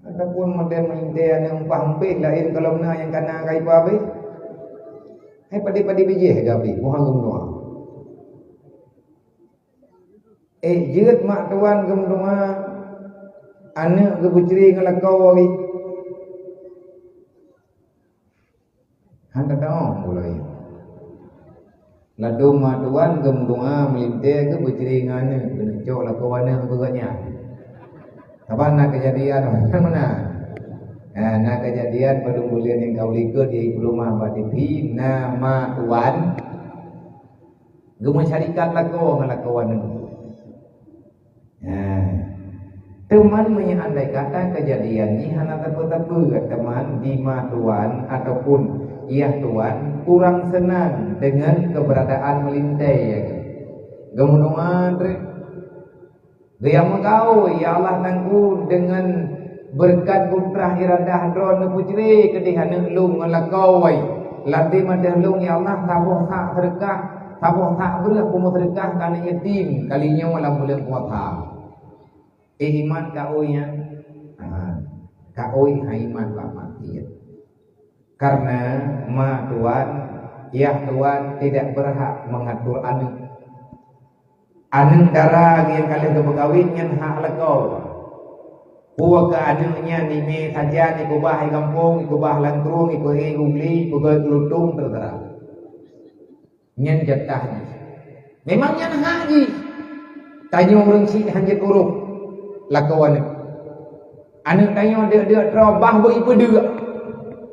Ataupun model meulintée aneuëk umpah umpéh laén, kalau na nyang kana ka ipa abéh. Hai padé-padé bijéh ka abéh, moha geumeudoa. Eh, jeuet mak tuan geumeudoa, aneuëk geubucre ngon lakoe lé. Han teudoh mulai. Ladôm mak tuan geumeudoa meulintée geubucre ngon aneuëk, geuneuk cok lakoe aneuëk keu geuhnyan. Saban na keujadian meunan. Ha, na keujadian padum buleuen nyang ka u likot di peuleumah bak T V, na mak tuan geumeusyarikat lakoe ngon lakoe aneuëk. Nah, teuma meunyoe andai kata keujadian jih hana teupeu-teupeu, teuma di ma tuan ataupun yah tuan kurang seunang deungon keuberadaan meulintée. Geumeudoa treb, geuyang meugaôi, "Ya Allah Tuhanku, deungon beureukat kudrah iradah Droe neubucre keudeh aneuëk lôn ngon lakoe. Lam ateueh lôn, ya Allah, saboh sak seudeukah, saboh sak breueh peumeuseudeukah keu aneuëk yatim kali nyoe lam buleuen puasa." Eh, iman kaôi nyan? Ha, kaôi hai iman bak maksiat. Karena ma tuan, yah tuan tidak berhak mengatur aneuëk. Aneuëk dara nyang ka lheueh geupeukawen nyan hak lakoe. Peue keu aneuëk nyan, imé sajan, ikeubah i gampông, ikeubah lam krueng, ipeuék u gli, ipeugöt keu lutông, teuseurah. Nyan jatah jih. Memang nyan hak jih. Tanyoe ureuëng syiek hana jeuet urôh lakoe aneuëk. Aneuëk tanyoe deuk-deuk droe bah beu ipeudeuek.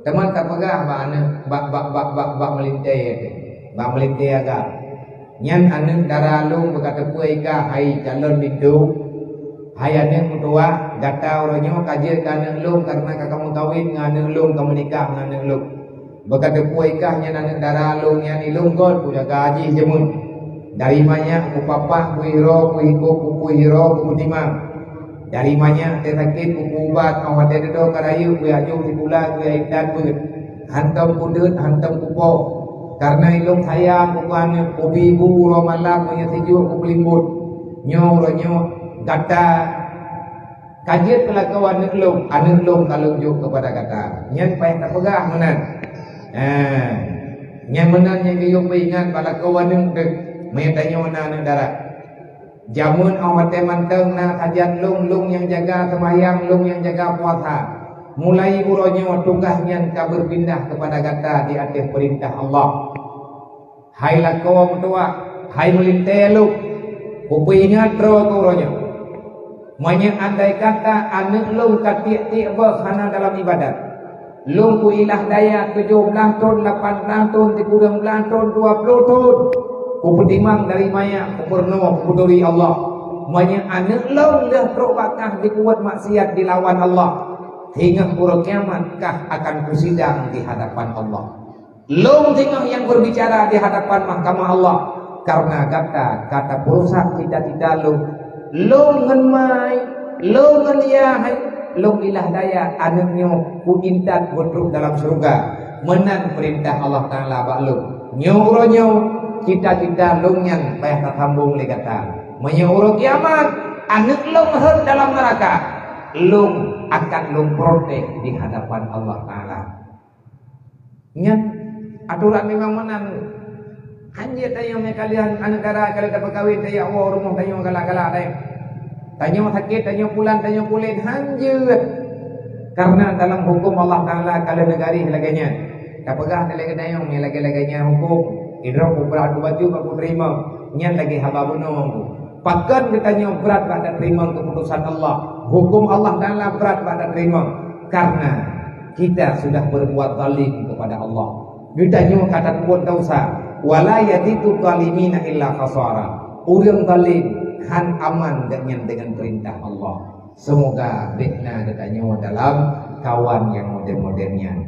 Teuma tapeugah bak aneuëk, bak, bak, bak, bak, bak meulintée teuh, bak meulintée agam. Nyan aneuëk dara lôn, beu ka teupeu i kah hai calon linto. Hai aneuëk meutuwah, gata uroe nyoe ka jeuet keu aneuëk lôn kareuna ka kamoe kawen ngon aneuëk lôn, ka meunikah ngon aneuëk lôn. Beu ka teupeu i kah nyan aneuëk dara lôn nyan, i lôn göt kujak gaji jameun. Dari manyak kupapah, kuiroe, kuikôb, kupuih iroe, kupeutimang. Dari manyak teuh sakét, kupubat, óh watée dudoe ka rayeuk, kujak jôk sikula, kujak intat beuet. Hantom kudeuet, hantom kupoh. Kareuna i lôn sayang keu aneuëk, kubi bu uroe malam, meunyoe sijuek kupeulimbot. Nyoe uroe nyoe gata ka jeuet keu lakoe aneuëk lôn, aneuëk lôn ka lôn jôk keupada gata. Nyan payah tapeugah meunan. Eh, nyan meunan nyang geuyue peuingat bak lakoe aneuëk teuh, meunyoe tanyoe na aneuëk dara. Jameun óh watée mantong na sajan lôn, lôn nyang jaga seumayang, lôn nyang jaga puasa. Mulai uroe nyoe tugaih nyan ka beupindah keupada gata di ateueh peurintah Allah. Hai lakoe meutuwah, hai meulintée lôn, kupeuingat droe keu uroe nyoe. Meunyoe andai kata aneuëk lôn ka tiek-tiek boh hana dalam iébadat, lôn kuilah daya tujoh blaih thon, lapan blaih thon, sikureueng blaih thon, dua ploh thon, kupeutimang dari manyak, kupeurunoe, kupeuturi Allah. Meunyoe aneuëk lôn lheueh trok bak kah dipeubuet maksiat dilawan Allah, singoh uroe kiamat kah akan kusidang di hadapan Allah. Lôn singoh nyang beubicara di hadapan mahkamah Allah, kareuna gata ka tapeurusak cita-cita lôn. Lôn ngon mai, lôn ngon yah, lôn ilah daya aneuëk nyoe kuintat beutrok dalam syeuruga. Meunan peurintah Allah Taala bak lôn. Nyoe uroe nyoe, cita-cita lôn nyan payah tasambong lé gata. Meunyoe uroe kiamat, aneuëk lôn rhot dalam neuraka, lôn akan lôn protes di hadapan Allah Taala. Nyan atoran memang meunan. Hanjeuet tanyoe meukalian aneuëk dara ka lheueh tapeukawen, tajak woe rumoh tanyoe galak-galak deh. Tanyoe sakét, tanyoe pulan, tanyoe kulét, hanjeuet. Kareuna dalam huköm Allah Taala ka lheueh neugaréh lagée nyan. Tapeugah lé geutanyoe, nyang lagée-lagée nyan huköm, idroe kubrat kubacut bak kuteurimong, nyan lagée haba bunoe. Pakon geutanyoe brat bak tateurimong keuputusan Allah? Huköm Allah Taala brat bak tateurimong, karena kita sudah berbuat zalim kepada Allah. Geutanyoe ka tapeubuet desya. Wala yazidu zalimina illa khasara. Ureuëng zalim han aman geuhnyan deungon peurintah Allah. Seumoga bék na geutanyoe dalam kawan nyang model-model nyan.